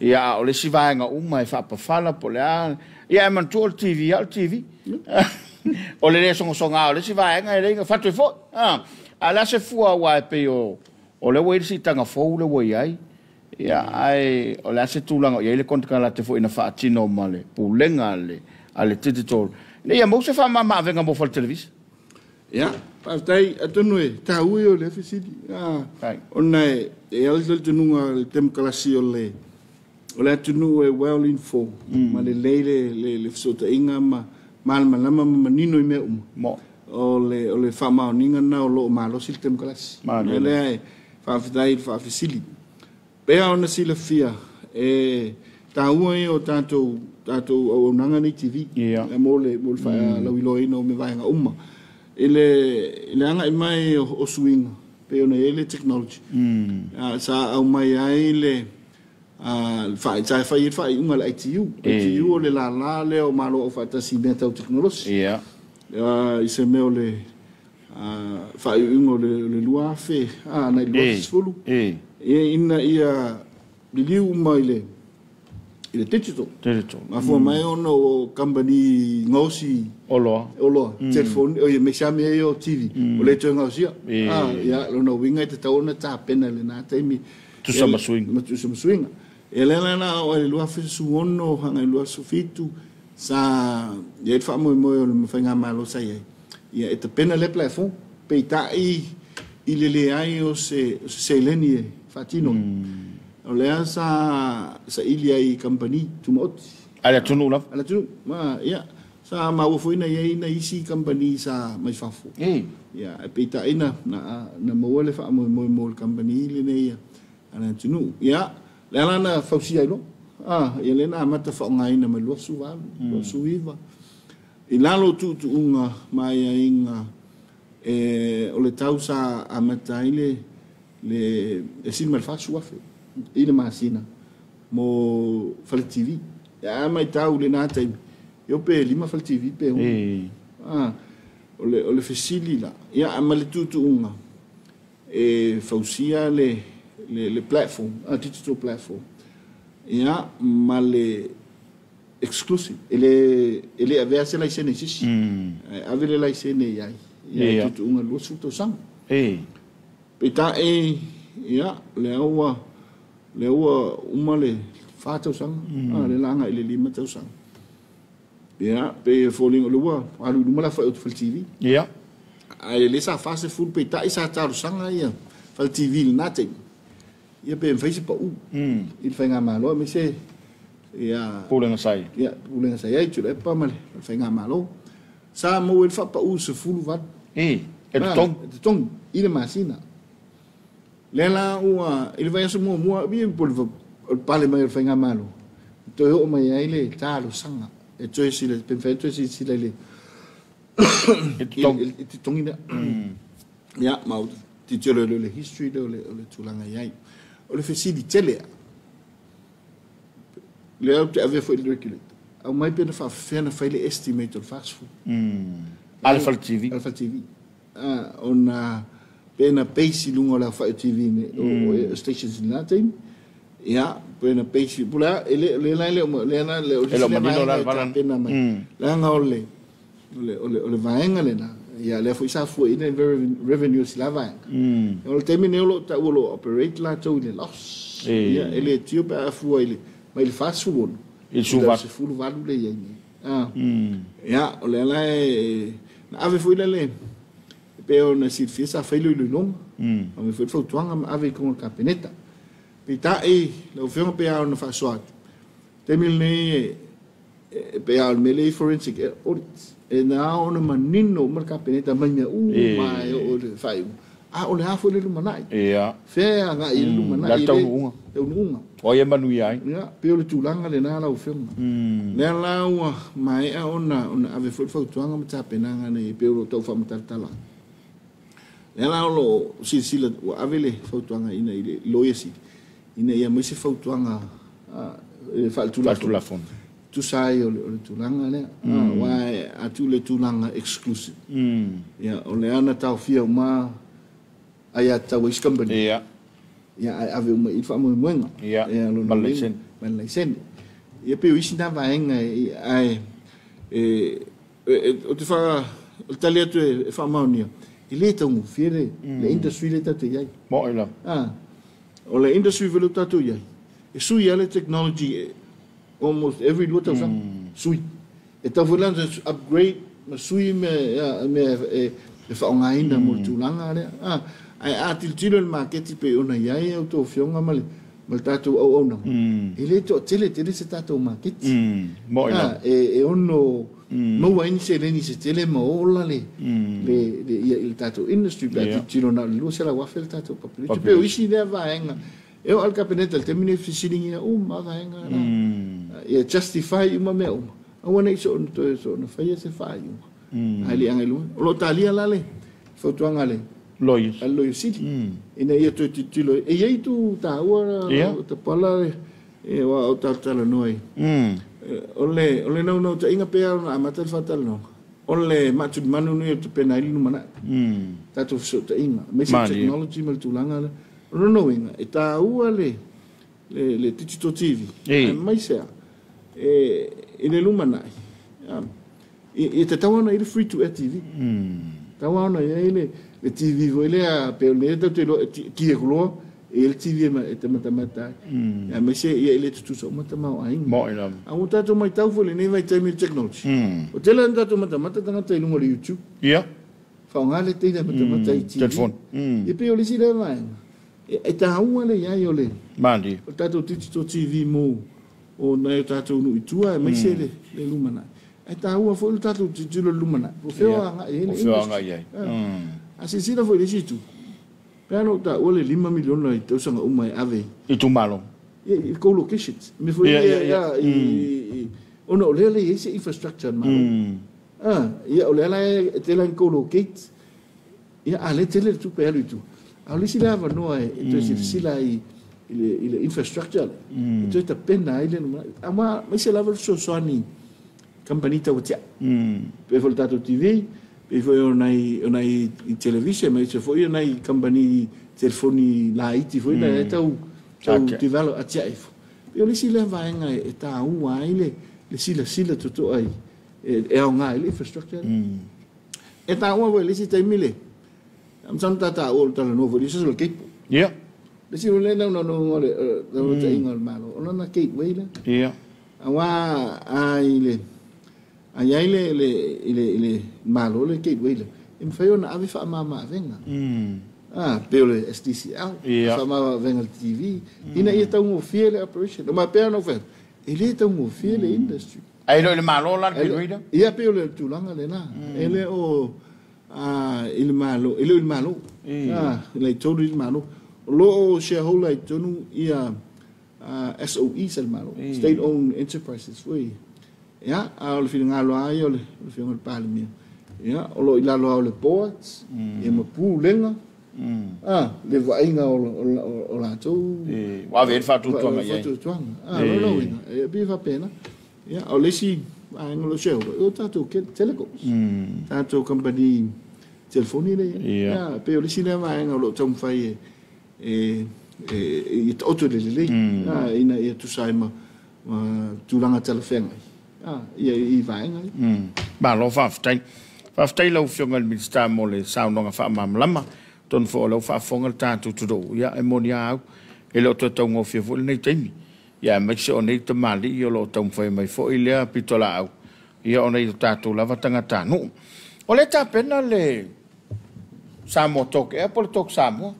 ia a o le isi vaega uma e faapafala po o le a, ia ae manatua o le TV lava o le TV. O le le sogasoga o le isi vaega e leai na fatu ai foi, a. A o le a se fua aua e pei o, o lea ua i ai le siitaga fou lea ua i ai, Ia, ae o le a se tulaga o i ai le konekarate foi na faatino ma le pulega a le Digital ina ia maua se faamama-avega mo fale televisa? Ia, faafetai. Atonu e taua ia o lea fesili, ona e i ai le talitonuga o le temokalasi o le atunuu e well informed ma lelei le fesootaiga ma malamalama ma manino i mea uma. O le faamaoniga lena o lo o malosi le temokalasi. O le mea lea e faafetai i le faafesili. Pea ona silafia, e taua ia o tatou tatou auaunaga nei TV mo le mo le faalauiloaina o mea vaega uma. I le i le agai mai o suiga, Pei ona i ai le technology. Sa aumai ai le sa fai ai le faaiuga a le ITU. ITU o le lala lea o Malo Aufaatasi i mea tau tekonolosi. I se mea o le faaiuiuga o le 2000 agai i le 2010, ina ia liliu uma i le digital. Mafua mai ona o kamupani gaosi oloa, telefoni, aemaise lava mea ia o TV, ua le toe gaosia. Ia, lona uiga e tatau ona tapena i lena taimi. Tusa ma suiga. Ma tusa ma suiga. Ia lea la na oo ai i le 2016 agai i le 2017 sa i ai le faamoemoe o le faigamalo sa i ai, ia e tapena lea platform, peitai i le leai o se seleni e faatino ai. O lea sa saili ai i kamupani tumaoti. A le atunuu lava? A le atunuu. Ia, sa maua foi na i ai nai isi kamupani sa mai fafo. Ia, ae peitai na maua le faamoemoe mo le kamupani lenei a le atunuu. Ia, lea la na fausia ai loa. Ia lea na amata faaaogaina mai le 2018, 2019. I lalo o tuutuuga ma aiaiga o le tau sa amata ai le e sili mai le 40,000 i le masina mo fale TV. A matau i lena taimi, e pe 5 fale TV pe 6. O le fesili la, ia ma le tuutuuga e fausia le platform, a digital platform, ia ma le exclusive. E le avea se laisene i se isi. Ave le laisene i ai. Ia tuutuuga 20 tausaga. Peitai, ia, lea ua uma le 4 tausaga, le laga i le 5 tausaga. Ia, pe foliga o le ua alu i luma la fai o te fale TV. Ia. Ae le sa 40 peitai sa talosaga ia fale TV lena taimi. Ia pe mafai se pau i le faigamalo aemaise ia Pulega sai. Ia, Pulega sai ai Tuilaepa ma le faigamalo. Sa maua i le faapau 18. E totogi. E totogi i le masina. Lea la ua i le vaiaso muamua ia po o le pale mai o le faigamalo, toe oo mai ai le talosaga e toe sila, pe mafai toe silasila i le totogi lea. Ia, ma o tilotilo i le history lea o le tulaga i ai. O le fesili tele lava, lea ou te avea foi i le regulator, aumai pe na faafefea na fai le estimate o le 40. A le fale TV. A le fale TV. Ona pe na base i luga o le aofai o TV o stations i lena taimi. Ia, pe na base, pula, e le la le o le la le o le manino la tapena mai. Leaga o le vaega lena. Ia, lea foi sa fuaina i revenue si la vaega. O le taimi nei o lo o taua o lo o operate latou i le loss. Ia, e le tio pe a fua i le mai le 46. I le 18 le i ai nei. Ia, o lea la e na ave foi le pe ona silafia sa fai iloiloga. Ave foi le fautuaga ma ave i totonu o le Kapeneta. Peitai, lau Afioga pe a ona faasoa atu, taimi lenei e pe a o le mea lea i forensic audit, e na ona manino uma le Kapeneta mai mea uma e oo i le faaiuga. A o le a foi le lumanai. Fea agai i le lumanai. Le taunuuga. Taunuuga. O ai e manuia ai. Ia, pe o le tulaga lena lau Afioga. Lea la ua maea ona ave foi le fautuaga ma tapenaga nei pe o lo o tau faamatalatala. Lea la o lo o silasila ua ave le fautuaga ina i le Loia Sili, ina ia aumai se fautuaga faaletulafono. Tusa ai o le tulaga lea. Aua a tuu le tulaga exclusive. Ia, o lea na taofia uma ai a tatau ai isi company. Ia, ae ave uma i le faamoemoega. Ia, ma le laisene. Ma le laisene. Ia, pe o isi na vaega ae o te o le tali atu e faamaonia, e le taugofie le industry le tatou i ai. Mo i lava. O le industry foi le tatou i ai, e sui lava le technology almost every 2 tausaga. Sui. E tau foi la ona upgrade ma sui mea e faaaogaina mo le tulaga lea. Ae a tilotilo i le maketi pei ona i ai a outou afioga ma le tatou auaunaga, e le toatele tele se tatou maketi. Mo i lava. E ono maua ai ni seleni se tele ma ola le tatou industry pe a tilotilo na o le 200,000 le tatou population. Pe o isi lea vaega e oo lava le Kapeneta i le taimi nei fesiligia uma vaega la. Ia justify uma mea uma. Aua ne i soona faia se faaiuga. Ae le agai i luma. O lo o talia la le fautuaga a le Loia. A le Loia Sili. Ina ia toe tilotilo e i ai itu taua Tapuala e aua o talatalanoa ai. O le naunautaiga pei lava ona amata le faatalanoaga, o le maatulimanu lenei o le tapena ai le lumanai. Tatou fesootaiga, aemaise le technology ma le tulaga lea. O lona uiga, e taua le Digital TV, aemaise lava i le lumanai, e tatau ona i ai le free to air TV. Tatau lava ona i ai le TV foi lea, pei o lenei tatou te iloa, e ki atu loa, e i ai le TV e te matamata ai. Aemaise e le tutusa uma tamaoaiga. Moi lava. A ua tatou matau foi i lenei vaitaimi i le technology, ua tele lava ina tatou matamata tagata i luga o le YouTube. Faaaoga le teine e matamata i TV. Telefoni. E pei o le isi lea vaega, e taua le i ai o le tatou Digital TV mo nai o tatou nuu i tua, aemaise le lumanai. Ae taua foi le tatou tilotilo i le lumanai, po o fea o agai i ai le industry. A silasila foi i le isi itu, pe a na ou taua le $5 miliona i tausaga uma e ave i itumalo. I co-locations. Mea foi lea ona o lea e i ai se infrastructure a le Malo. Ia o lea la e tele ina co-locate, ia a lea tele le tupe e alu i tua. A o le isi lea avanoa e toe silasila ai i le infrastructure lea, e toe tapena ai le lumanai. Aemaise lava le fesoasoani kamupani tauatiae. Pei foi o le tatou TV, pei foi o nai televise, aemaise foi o nai kamupani telefoni laiti foi lea e tau develop atiae ifo. Pei o le isi lea vaega e taua ai le silasila totoa e aoga ai le infrastructure. E taua foi i le isi taimi le, masalo ta taua o le talanoa foi i le isi o le cable. Le isi o le naunauga o le naunautaiga o le Malo, o lana gateway lea. Aua ai le ai ai le Malo le gateway lea, e mafai ona ave faamama-avega. Pei o le SDCL, faamama-avega le TV, ina ia taugofie le operation. O ma pea ona ou fai atu, e le taugofie le industry. Ai le Malo la le piluida? Ia pei o le tulaga lena. E le o i le Malo, e le o i le Malo. Le tonu i le Malo. O lo o shareholder i tonu ia SOE sa le Malo, State Owned Enterprises foi. Ia, a o le finagalo lava ia o le Afioga i le Palemia. Ia, o lo o i lalo lava o le boards, ia ma pulega, le vaaiga o latou. Ua ave ai le faatuatuaga i ai. Faatuatuaga. Lona uiga, e pei e faapena. Ia, o le isi vaega o lo o shareholder, o tatou telecoms, tatou company telefoni lea. Ia, pei o le isi lea vaega o lo o taumafai e taoto i le lelei, ina ia tusa ai ma tulaga talafeagai ia i vaega ia. Malo faafetai. Faafetai lau Afioga i le Minisita mo le saunoaga faamalamalama. Tonu foi o lea ua faafofoga le tatou atunuu. Ia, e moni lava au, e le o toe taugofie foi lenei taimi. Ia, aemaise o nei tamalii o lo o taumafai mai foi lea pitolaau, ia ona i o tatou lava tagatanuu. O lea tapena le Samoa Talk Air po o le Talk Samoa.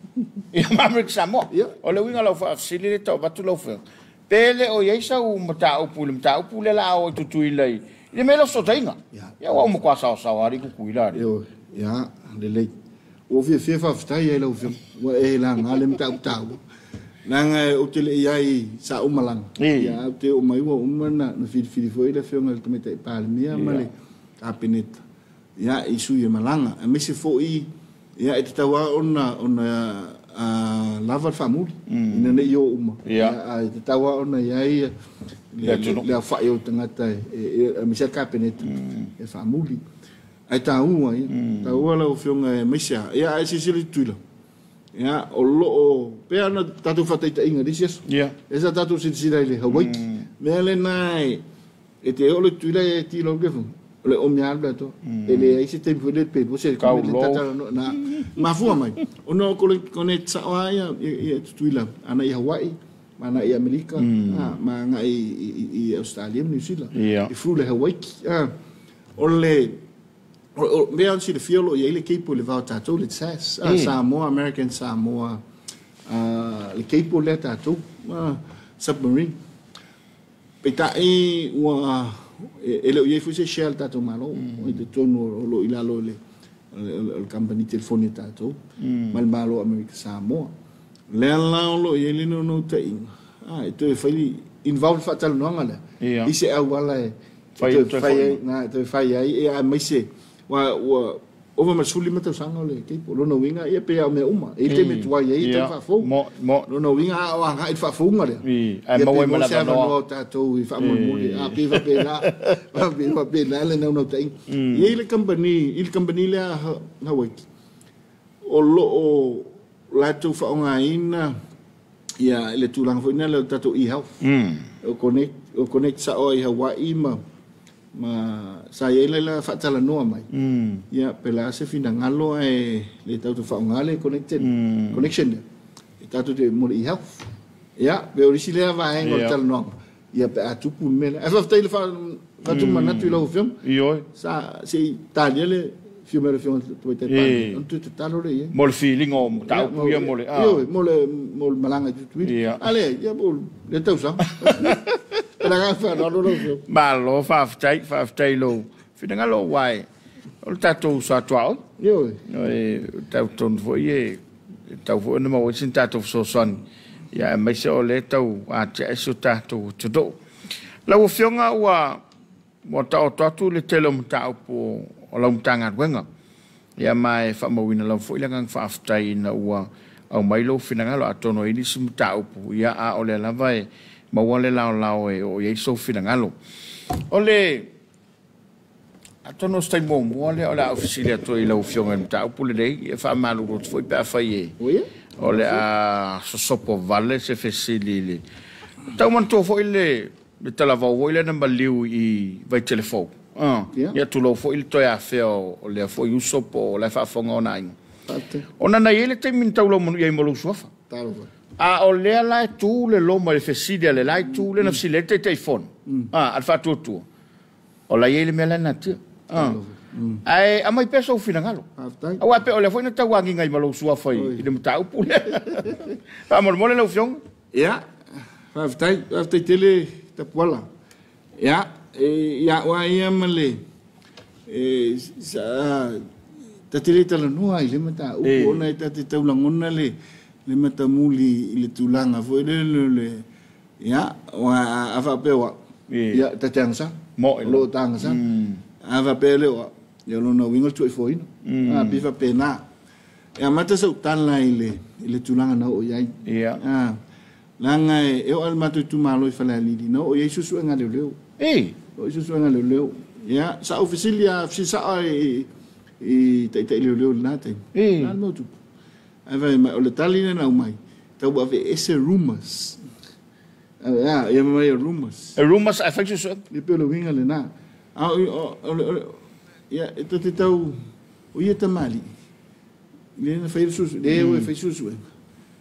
Ia, ma Amerika Samoa. O le uiga o lau faafesili le tau avatu lau Afioga, pe le o i ai sau mataupu i le mataupu lea la o i Tutuila i le mea lea o fesootaiga. Ia, ua uma saosaoa ali Tutuila ali. Ia, lelei. Ua fiafia faafetai ai lau Afioga. Ua e laga le mataupu taua. Leaga ou te le i ai sa ou malaga. Ia, ou te oo mai ua uma na filifili foi le Afioga i le Tamaitai Palemia ma le Kapeneta. Ia, i sui e malaga. Aemaise foi, ia, e tatau lava ona lava le faamuli. Ina ne i o uma. Ia, e tatau lava ona i ai le aofai o tagata aemaise le Kapeneta e faamuli. Ae taua ia. Taua lau Afioga aemaise lava. Ia, ae silasila i Tutuila. Ia, o lo o pea ona tatou faataitaiga i le isi aso. E sa tatou silasila i le Hawaiki. Mea lena e te oo le Tutuila e tilo le telefoni. O le omi alu le atoa. E leai se taimi foi le pe se le tatala na mafua mai. Ona o connect sao lava ia Tutuila ana i Hawaii, ma ana i Amerika, ma ana i Australia ma New Zealand. I flu le Hawaiki. O le mea o silafia o lo o i ai le cable i le va o tatou, le SAS, Samoa, American Samoa, le cable lea tatou, submarine. Peitai ua e le o i ai foi se share le tatou Malo, i totonu o lo o i lalo o le company telefoni a tatou, ma le Malo o Amerika Samoa. Lea la o lo o i ai le naunautaiga, e toe fai involve le faatalanoaga lea, i se auala e toe fai ai, aemaise ua Ova ma le 15 tausaga o le cable. O lona uiga, ia pei lava o mea uma, e i ai le taimi e tuai ai e tau faafou. O lona uiga a o agai i le faafouga lea, Ae ia maua pe ai ma maua le se avanoa avanoa. o tatou i faamolemole. A pei e faapena, pei e faapena le naunautaiga. E i ai le kamupani, i le kamupani lea a Hawaiki, o lo o latou faaaogaina ia le tulaga foi lea o le tatou e-health. O connect, o connect sao ai i Hawaii ma sa i ai le la faatalanoa mai, ia pe la se finagalo ae le tatou faaaoga le connected, connection lea, e tatou te mo le e-health. Ia, pe o le isi lea vaega o le talanoaga, ia pe a tupu le mea lea. Ae faafetai i le faatupu manatu i lau Afioga. Ioe. Sa se i talia le afio mai o le Afioga i le Tamaitai Palemia, ona toe tatalo lea i ai. Mo le filiga o mataupu ia mo le a. Ioe, mo le malaga i Tutuila. A leai, ia mo le tausaga. Le agaga faaaloalo lau Afioga. Malo, faafetai, faafetai i lou finagalo, aua o le tatou uso a tuaoi. Ioe. E tau tonu foi e tau foi ona maua ai sina tatou fesoasoani, ia aemaise o lea tau atiae si o tatou atunuu. Lau Afioga ua taoto atu le tele o mataupu o lau Matagaluega, ia ma e faamauina lava foi le agaga faafetai ina ua aumai lou finagalo, atonu ai nisi mataupu, ia a o lea lava e maua le laolao e oo i ai sou finagalo. O le atonu o se taimi muamua lea o le a ofisili atu ai i lau Afioga i le mataupu lenei, e faamalulu atu foi pe afai e o le a sosopo vale se fesili i le tau manatua foi le talavou foi lea na maliu i Vaitele Fou. Ia tulou foi le toe afea o lea foi uso po o la e faafofoga ona aiga. Ona na i ai le taimi na taulau manu i ai ma lou suafa. A o lea la e tu le loma i le fesili a le la itu lea na fesili ai le Taitaifono, a le faatuatua, o la i ai le mea la e natia. Ae aumai pea sou finagalo. Aua pe o lea foi na tauagiga ai ma lou suafa i le mataupu lea. Faamolemole lau Afioga. Ia, faafetai, faafetai tele Tapuala. Ia, ia au lava ia ma le sa ta te le talanoa i le mataupu ona e ta te taulagona le matamuli i le tulaga foi lele le ia a faapea o au, ia ta te agasala. Moe. O lo o ta agasala. A faapea le o au, ia lona uiga o le tuuaifoaina. A pei faapena. E amata sau tala i le tulaga na oo i ai. Leaga e oo lava le matou itumalo i Falealili, na oo i ai suesuega leoleo. Oo i suesuega leoleo. Ia, sa ou fesili lava, fesili sao i taitai leoleo i lena taimi. Na le mau tupu. Ae fai mai, o le tali lea na aumai, tau aveese rumors. Ia, ia mai rumors. E rumors ae fai suesuega. E pei o le uiga lena. A o ia, e te tau, o ia tamalii, le na fai suesuega, le fai suesuega.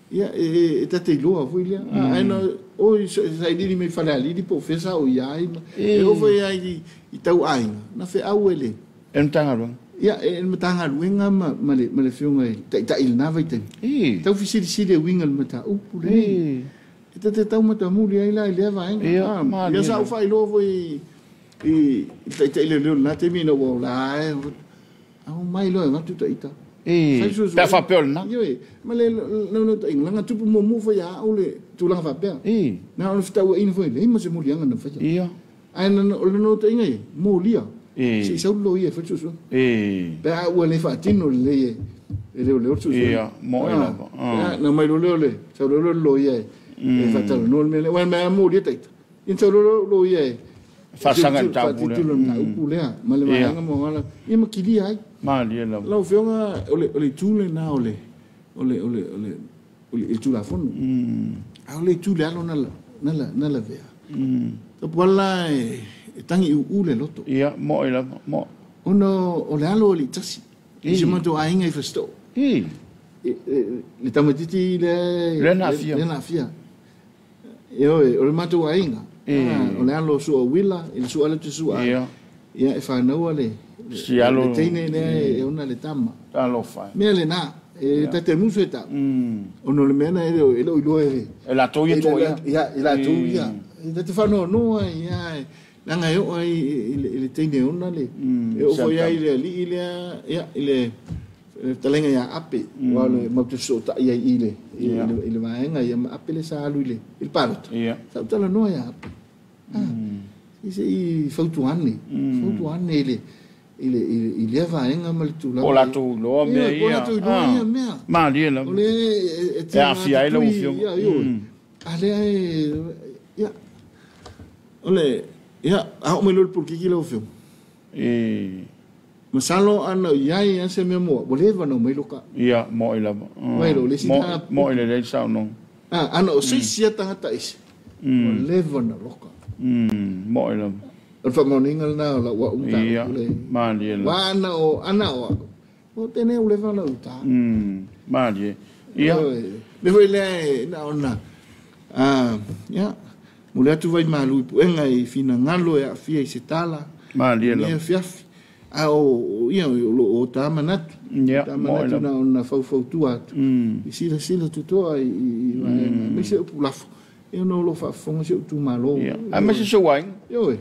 Ia, e tate iloa foi lea. Ae na o i sailiili mai Falealili po o fea sa o i ai. E oo foi ai i tau aiga, na feau e le E le Matagaluega. Ia, e le Matagaluega ma le Afioga i taitai i lena vaitaimi. Tau fesilisili e uiga i le mataupu lenei. E tate tau matamuli ai la i lea vaega. Ia sa ou faailoa foi i le taitai leoleo i lena taimi ina ua ola e au mai loa e avatu taita. Pe a faapea o lena. Ioe, ma le naunautaiga, leaga tupu muamua foi ia au le tulaga faapea. Na o le fetauaiga foi leai ma se moliaga na faia. Ae o le naunautaiga e molia. Se i sau le loia e fai le suesuega. Pe a ua le faatino lelei e leoleo le suesuega. Ia, moe lava. Na mai loa lea o le sau loa lea o le loia e faatalanoa le mea lea. Aua e molia taita. Ia sau loa lea o le loia e Faasaga i le mataupu lea. Faatitilo i le mataupu lea. Ma le vaega moala. Ia ma kilia ai. Malie lava. Lau Afioga, o le itu lena o le Tulafono. A o le itu le alo na lavea. Tapuala e tangi uu le loto. Ia, moe lava, moe. Ona o le alo o le itasi. I se matou aiga i Fasitoo. Le tamatiti le Le na afia. Le na afia. Ioe, o le matou aiga. O le alo sua wila, i le sua le te sua. Ia, e whānaua le Si alo le teine lea e ona le tama. Talofa. Mea le na, e tate musu e tau. Ono le mea na e leo, e leo iloa e E latou ia toa ia. Ia, e latou ia. E tate whanoa ia, leaga e oo ai i le teine ona le e oo foi ai i le alii lea, ia, i le talenga ia Ape, ua le mau te soosootai ai i le vaega, ia ma Ape le sa alu i le palota. Sa ou talanoa ia Ape. I se i fautuane, fautuane i le i lea vaega ma le tulaga. Po o latou iloa mea ia. Po o latou iloa ia mea. Malie lava. O le e aafia ai lau afioga. A lea e ia. O le ia a oo mai loa le polokiki lau afioga. Masalo ana i ai se mea mua, ua leva ona aumai loka. Ia, mo'i lava. Mai lo le isi tagata. Mo'i lelei saunoaga. Ana o se isi lava tagata ese, ua leva ona loka. Mo'i lava. O le faamaoniga lena o lau au mataupu. Ia, malie lava. Ua ana o, ana o au, o tene ua leva ona uta. Malie. Ia. Le foi lea e na ona, ia, momoli atu vai malu i puega i finagalo e aafia i se tala. Malie lava. Ia fiafi. A o ia o lo o ta manatu. Ta manatu na ona faufautua atu. I silasila totoa i vaega. Aemaise upu lafo. Ia ona o lo o faafofoga si ou itumalo. Ia. Aemaise si ou aiga. Ioe.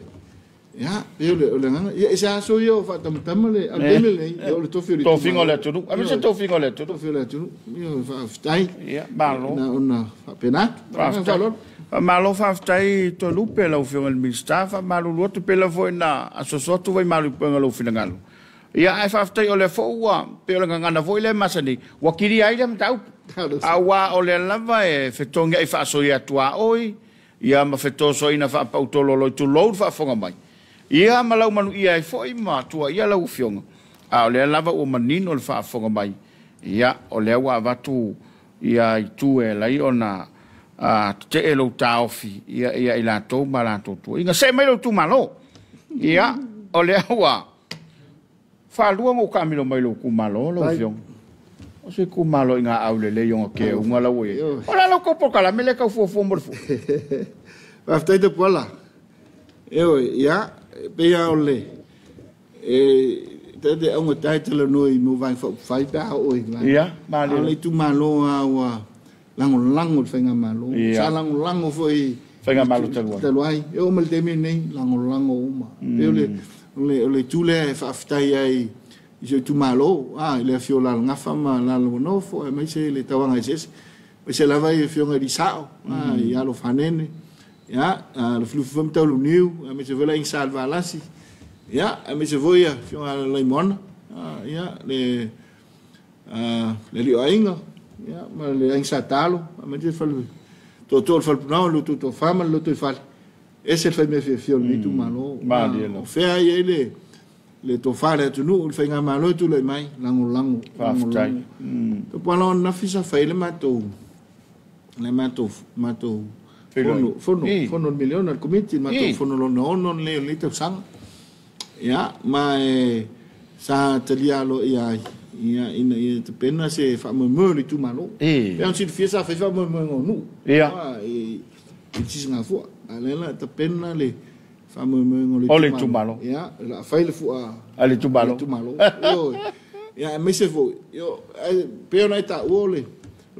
Ia, pei o le agaga. Ia, e se aso ia o faatamatama le a le taimi lenei, ia o le tofi o le itumalo. Tofiga o le atunuu. Aemaise tofiga o le atunuu. Tofi o le atunuu. Ia, faafetai. Ia, malo. Na ona faapena atu. Faafetai. Faamalo faafetai Toelupe lau Afioga i le Minisita, faamalulu atu pela foi na asoaso atu vai malu i puega o lou finagalo. Ia, ae faafetai o lea foi ua pei o le gagana foi lea masani, ua kilia ai lea mataupu. Aua o lea lava e fetogiai faasoia atu a oi, ia ma fetosoaina faapautololo i tulou le faafofoga mai. Ia ma lau manuia ai foi ma tuaia lau afioga. A o lea lava ua manino le faafofoga mai. Ia, o lea ua avatu ia itu e alai ona tetee lou taofi ia ia i latou ma latou tuuaiga. See mai lou itumalo. Ia, o lea ua faalua ona ou taamilo mai lou itumalo lau afioga. O se itumalo i ngā aulelei o ngā keuga lau ua i ai. O le a lau tou polokalame lea e tau fuafua mo le fua? Faafetai Tapuala. Ioe, ia, e pei lava o le e te augata e talanoa i mea o vaega faaupufai pe a oo i vaega. Ia, malie. A o le itumalo lava ua lagolago i le faigamalo. Sa lagolago foi i Faigamalo talu ai. Talu ai. E oo mai i le taimi lenei, lagolago uma. E pei o le itu lea e faafetai ai i si ou itumalo, i le afio o Lalagafa ma Lalawanofo, aemaise le tauaga eseese. Aemaise lava i afioga i Lisao, i Alo Fanene, ia, Lufilufi foi ma Tauluniu, aemaise foi le Aiga Sa Levalasi, ia, aemaise foi ia afioga ia Laimoana, ia, le alii o aiga, ia, ma le Aiga Sa Talo, aemaise le fale tootoo o le Falepunao, le loto tofa ma le loto i fale. Ese le faimea fiafia o lenei itumalo. O fea ai ai le tofa a le atunuu, le faigamalo e tulai mai, lagolago, lagolago. Tapuala o ananafi sa fai le matou matou fono, fono, fono le miliona, le komiti, le matou fono lona ono lenei o lenei tausaga. Ia, ma e sa talia aloaia ai, ia, ina ia tapena se faamoemoe o le itumalo. Pei ona silafia sa fai faamoemoega o nuu, i le Sisigafua. A o lea la tapena le faamoemoega o le itumalo. Ia, o le a fai le fua a le itumalo. Ioe. Ia, aemaise foi, e pei ona e taua o le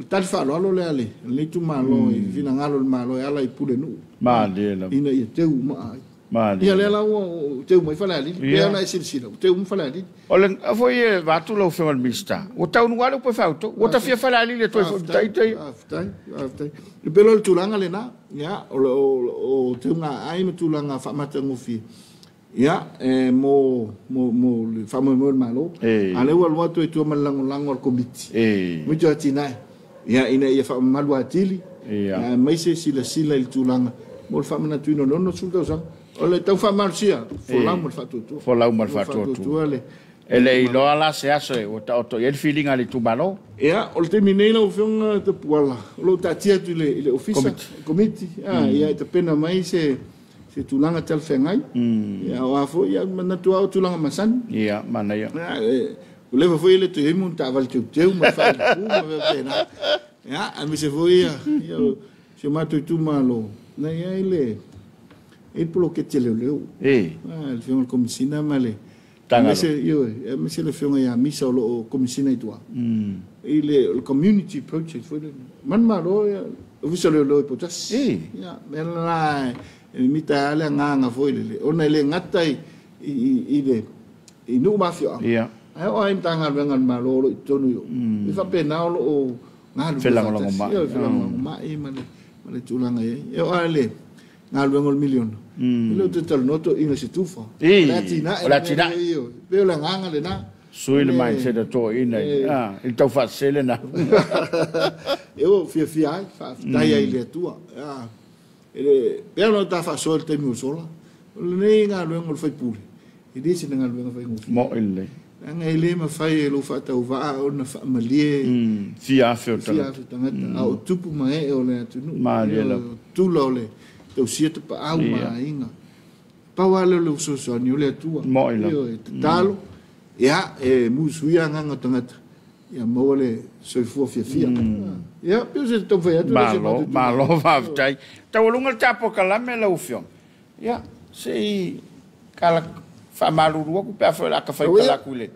tali faaaloalo lea a lenei itumalo i finagalo o le Malo e ala i pulenuu. Malie lava. Ina ia teu uma ai. Malie. Ia, lea la ua teu mai Falealili. Pei ona e silasila, ua teu uma Falealili. O le foi e vaatu lau Afioga i le Minisita, ua taunuu lava le upu e faaoutou, ua tafia Falealili e toe foi i tai. Faafetai, faafetai. E pei o le tulaga lena, ia, o teuga aai ma tulaga faamatagofie, ia, e mo le faamoemoe o le Malo. A o lea ua alu atu ai tua ma le lagolago a le Komiti, Komiti o Atinae, ia, ina ia faamamalu atili, aemaise silasila i le tulaga mo le faamanatuina o le 60 tausaga. O le tau faamalosia, folau ma le faatuatua. Folau ma le faatuatua. E le iloa la se aso e ua taoto i ai le filiga a le itumalo. Ia, o le taimi nei lau Afioga Tapuala, o lo o taatia atu i le ofisa, komiti, ia e tapena mai se tulaga talafeagai. Ia, o a foi, ia, manatu lava o tulaga masani. Ia, manaia. Ua leva foi le toe i ai mo ni taavale teuteu ma le faalipu ma mea faapena. Ia, aemaise foi ia si o matou itumalo, na i ai le poloketi a leoleo. Le Afioga i le Komesina ma le aemaise le Afioga ia Misa o lo o Komesina i tua. I le community project foi lea. Manumalo ia ofisa leoleo i Poutasi. Ia, mea la e mimita ai le agaga foi lele, ona e le gata i i nuu ma afioaga. Ae oo ai i Matagaluega a le Malo o lo o i totonu i o. E faapena o lo o galulue faatasi. Felagolagomai ma le tulaga i ai. E oo lava i le galuega o le miliona, e le o toe talanoa toeaiina i se tufa. O le atinae. O le atinae. E pei o le agaga lena. Sui le mindset a toeaiina i le taufaasese lena. E ua fiafia ai, faafetai ai i le Atua. E pei ona ta faasoa i le taimi ua sola, o lenei galuega o le faipule, e le sina galuega faigofie. Mo'i lelei. Leaga e le mafai e lou faatauvaa ona faamalie fia afe o fia afe tagata, a o tupu ma ee o le atunuu. Malie lava. Tula o le tausia tapaau ma aiga. Pau lava lea o le fesoasoani o le Atua. Mo'i lava. E tatalo, ia, e musuia agaga o tagata, ia maua le soifua fiafia. Ia, pei o se taumafai atu. Malo, malo faafetai. Taualuga le tapokalame lau Afioga. Ia, se i kala faamalulu atu pe a foi o le a ta faitala atu i le.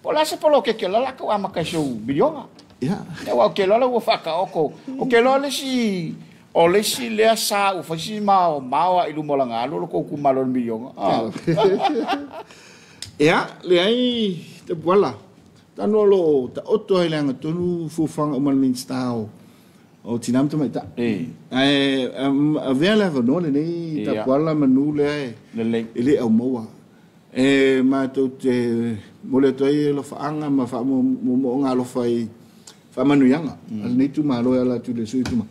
Po o le a se poloketi o la latou amata i seu miliona. Ia, aua ou te iloa la ua faataoto. Ou te iloa o le isi lea sa ua fai si maomao i luma o lana alu o le tou itumalo i le miliona. Ia, leai Tapuala. Tanu o lo o taoto ai le agatonu fuafuaga uma a le Minisita o Tina ma Tamaitai. Ae avea le avanoa lenei Tapuala manu lea e le aumaua. E matou te momoli atu ai alofaaga ma faamoomooga alofa i faamanuiaga a lenei itumalo e ala atu i le sui itumalo.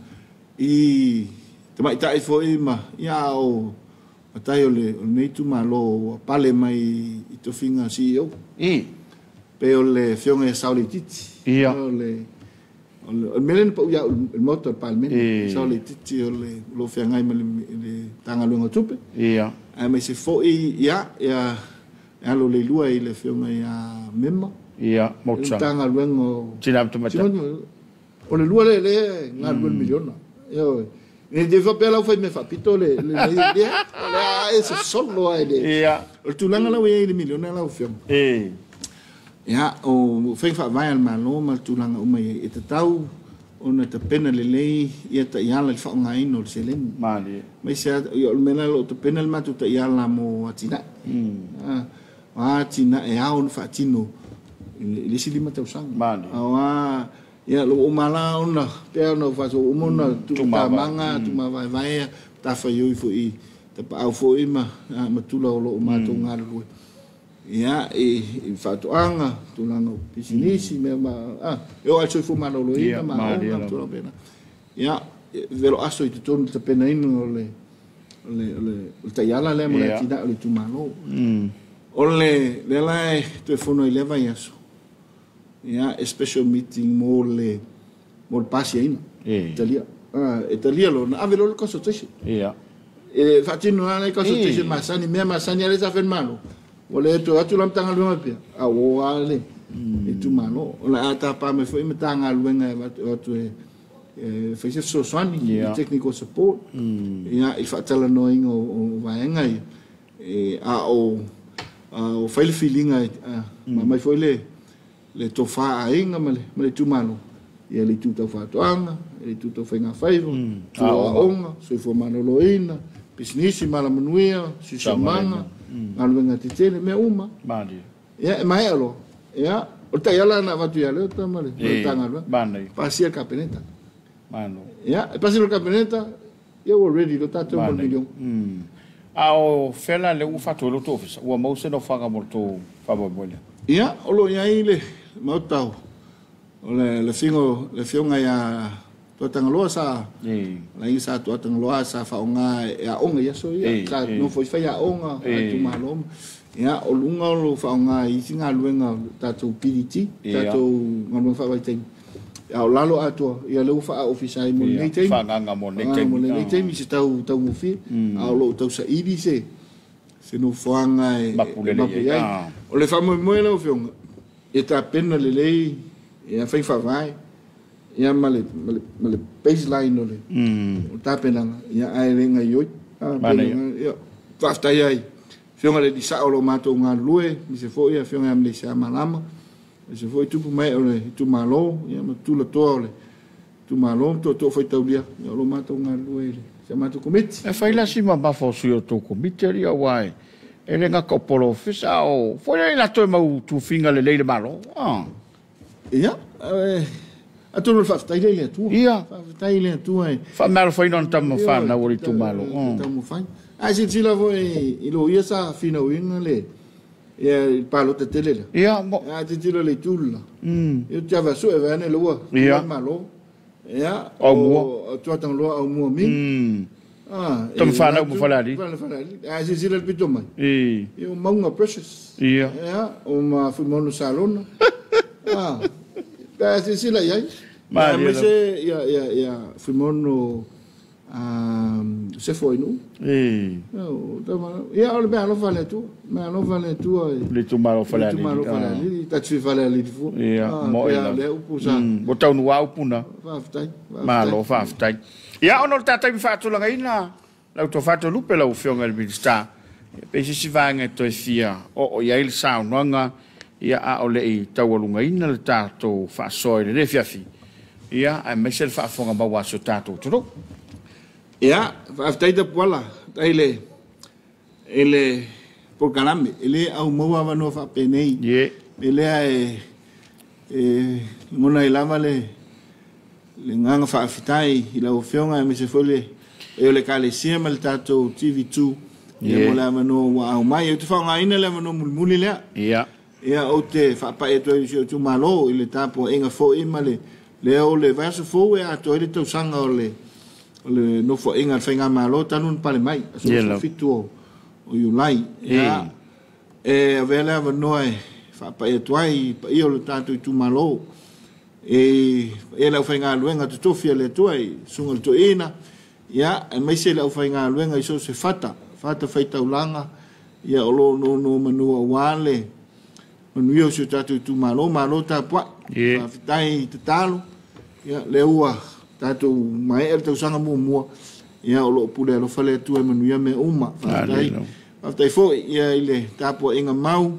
I tamaitai foi ma ia o matai o lenei itumalo ua pale mai i tofiga CEO. Pei o le afioga ia Sao Leititi. O le mea lea na pau ia au i le Maota o le Palemene. Sao Leititi o le lo feagai ma le Matagaluega o Tupe. Aemaise foi ia alo le lua i le afioga ia Mema. Motusaga. Matagaluega o Tina ma Tamaitai. O le lua le galue le miliona. Ne te faapea lau fai mea faapito le o le e sosolo ai le. O le tulaga lau i ai le miliona lau afioga. Ia, o faiga faavae a le Malo ma le tulaga uma i ai, e tatau ona tapena lelei ia taiala i le faaaogaina o le seleni. Malie. Aemaise o le mea la o lo o tapena le matou taiala mo atinae. O atinae ao ona faatino i le isi 5 tausaga. Malie. Ia, lo o mala ona, pea ona faso uma ona tumatamaga, tumavaevaea, tafaioi foi, tapaau foi ma tula o lo o matou galulue. Ia, i faatoaga, tulaga o pisinisi, mea ma, e o ai soifua maloloina, ma aoga, tulaga pena. Ia, velo aso i totonu tapenaina o le taiala lea mo le atinae o le itumalo. O le lea la e toe fono i lea vaiaso. Ia, e special meeting mo le pasiaina. Italia. Italia lo, na ave lo le consultation. E faatino la le consultation masani, mea masani ale sa fai malo. O le toe atu la Matagaluega pea, a o a le itumalo. O le a tapa mai foi Matagaluega e atu e fai se fesoasoani, technical support, ia, i faatalanoaina o vaega ia. A o fai le filiga ma mai foi le tofa aiga ma le itumalo. Ia le itu tau faatoaga, le itu tau faigafaiva, itu aoga, soifua maloloina, pisinisi, malamanuia, siosiomaga, galuega tetele, mea uma. Ia, e maea loa. Ia, o le taiala na avatu ia Leota ma le Matagaluega. Pasia le Kapeneta. Ia, e pasia le Kapeneta, ia ua ready lo tatou mo le miliona. A o fela le ua faatu e lo tou ofisa, ua maua se nofoaga mo le tou faamoemoe lea? Ia, o lo o i ai le Maota o le afioga ia Tuatagaloa sa laina sa Tuatagaloa sa faaaoga e aoga i aso ia. Sa nofo i fai aoga a itumalo. Ia, o luga o lo faaaoga i isi galuega tatou PDT, tatou galuega faavaitaimi. A o lalo atoa, ia lea ua faa-ofisa ai mo lenei taimi. Faaagaga mo lenei taimi. Mo lenei taimi se taugofie. A o lo o tausaili se nofoaga e mapu ai. O le faamoemoe lau afioga, e tapena lelei ia faiga faavae, ia ma le baseline o le tapenaga, ia ae le gaioi. Ia, faafetai ai afioga le Lisao o lo o matou galulue, aemaise foi afioga ia Meleisia Malama, aemaise foi tupu mai o le itumalo, ia ma tulatoa o le itumalo, ma tootoo faitaulia, ia o lo o matou galulue i le si a matou komiti. E fai la si mamafa o sui o tou komiti ali aua e le gata o polofisa o foi le latou e mau tufiga lelei le Malo. Ia, Atonu le faafetai lea i le Atua. Ia. Faafetai i le Atua e Faamealofaina ona tama fanau o le itumalo. Taumafai. Ae silasila foi i loia sa finauina le ia i le palota tele lea. Ia, mo. A tilotilo i le itu le la. Ia te avasue vaeane le ua Ia. Malo. Ia. Aumua. O Tuatagaloa Aumua mi. Ah, Tama fanau ma Falealili. Falealili. Ae silasila le pito mai. E. Ia o Mauga Precious. Ia. Ia, o ma Fuimono Salona. Ah. Pe a silasila i ai. Malie Aemaise ia ia ia Fuimono Sefo Ainu. E. Ia, o le mea alofa le Atua. Mea alofa le Atua i Le itumalo Falealili. Itumalo Falealili, tatu Falealili fua. Ia, mo e lava. Le upu sa. Ua taunuu upu na. Faafetai. Malo faafetai. Ia, ona o le tatou faatulagaina lau tofa lupe lau afioga i le Minisita. Ia, pe se isi vaega e toe fia oo i ai le saunoaga, ia a o le i taualugaina le tatou faasoa i lenei afiafi. Ia, aemaise le faafofoga maua a si o tatou atunuu. Ia, faafetai Tapuala, faafetai i le polokalame. E le au maua avanoa faapenei. Ie. E lea e lagona ai lava le agaga faafetai i lau afioga aemaise foi le e o le Ekalesia ma le tatou TV2 ia mo le avanoa ua aumai. Ou te faaaogaina le avanoa mulimuli lea. Ia. Ia, ou te faapai atu ai i si ou itumalo i le tapuaiga foi ma le lea o le vaiaso fou e atoa ai le tausaga o le nofoaiga a le Faigamalo talu ona pale mai, aso Ia lava. 17 o Iulai. Ia, e avea le avanoa e faapai atu ai i paia o le tatou itumalo e paia le aufaigaluega totofi a le Atua i susuga i le toeaina, ia, aemaise le aufaigaluega i so o se fata faitaulaga, ia o lo o nonomanu aua le manuia o si o tatou itumalo. Malo tapuai. Ie. Faafetai i tatalo. Ia, lea ua tatou maea le tausaga muamua, ia o lo o pule alofa le Atua e manuia mea uma. Faafetai. Alelo. Faafetai foi ia i le tapuaiga mau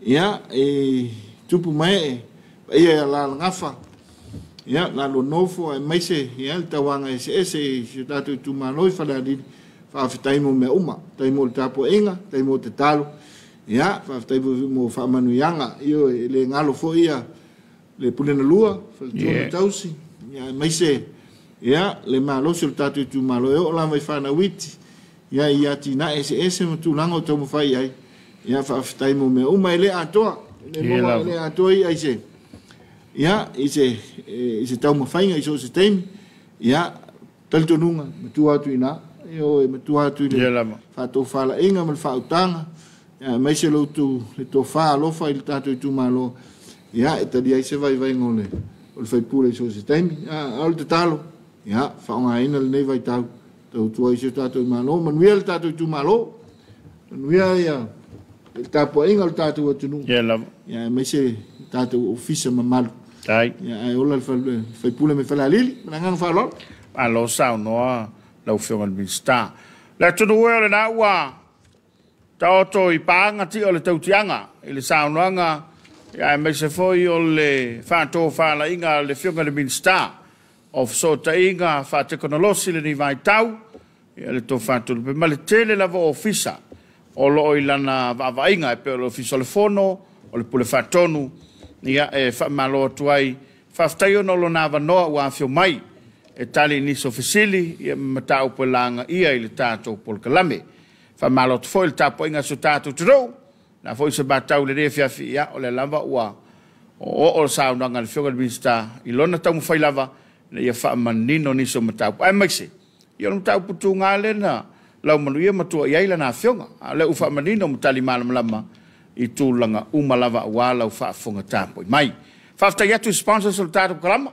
ia e tupu mae paia ia Lalagafa, ia lalo nofo aemaise ia le tauaga eseese i si o tatou itumalo i Falealili. Faafetai mo mea uma. Faafetai mo le tapuaiga, faafetai mo tatalo. Ia, faafetai foi mo faamanuiaga. Io e le galo foi ia le Pule na lua, faletua ma tausi, ia aemaise ia le malosi o le tatou itumalo e oo lava i fanau iti, ia i atinae eseese ma tulaga o taumafai ai. Ia, faafetai mo mea uma e le atoa. E le Ie maua, e lava. le atoa ia i se ia i se taumafaiga i so o se taimi. Ia, talitonuga, matua atu i ina. Io e matua atu i le Ia lava. faatofalaiga ma le faautaga, ia, aemaise lo outou le tofa alofa i le tatou itumalo, ia, e tali ai se vaivaiga o le faipule i so o se taimi. Ia, a o le tatalo, ia, faaaogaina lenei vaitau, tautua ai si o tatou malo, manuia le tatou itumalo, manuia ia le tapuaiga o le tatou atunuu, Ia lava. ia, aemaise le tatou ofisa mamalu. Tai. Ia, ae ola le faipule mai Falealili. Ma le agaga faaaloalo. Malo saunoa lau afioga i le Minisita. Le atunuu e o lena ua taoto i paaga tia o le tautiaga i le saunoaga aemaise foi o le faatofalaiga a le afioga i le Minisita o Fesootaiga Faatekonolosi lenei vaitau, ia le tofa Toelupe ma le tele lava o ofisa o loo i lana vaavaiga e pei o le Ofisa o le Fono, o le Pule Faatonu, ia e faamalo atu ai. Faafetai ona o lona avanoa ua afio mai e tali i nisi o fesili ia ma mataupu e lagaia i le tatou polokalame. Faamalo atu foi le tapuaiga a si o tatou atunuu. Na foi se matau i lenei afiafi, ia o lea lava ua oo le saunoaga a le afioga i le Minisita i lona taumafai lava ina ia faamanino nisi o mataupu. Aemaise, ia o le mataupu tuga lena lau manuia matua i ai lana afioga. A o lea ua faamanino ma tali malamalama i tulaga uma lava aua lau faafofoga tapuai mai. Faafetai atu i sponsors o le tatou kalama,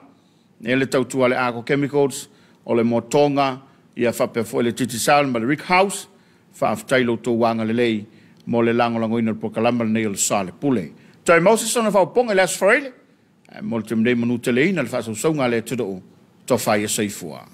e le tautua le Arco Chemicals, o le Motoga, ia faapea foi le Digicel ma le Rick House. Faafetai lo outou agalelei mo le lagolagoina o le polokalama lenei o le Sa o le Pule. Toe Moses ona faaopoopoga i le Aso Faraile, ae mo le taimi nei manu teleina le faasausauga a le atunuu, tofa ia soifua.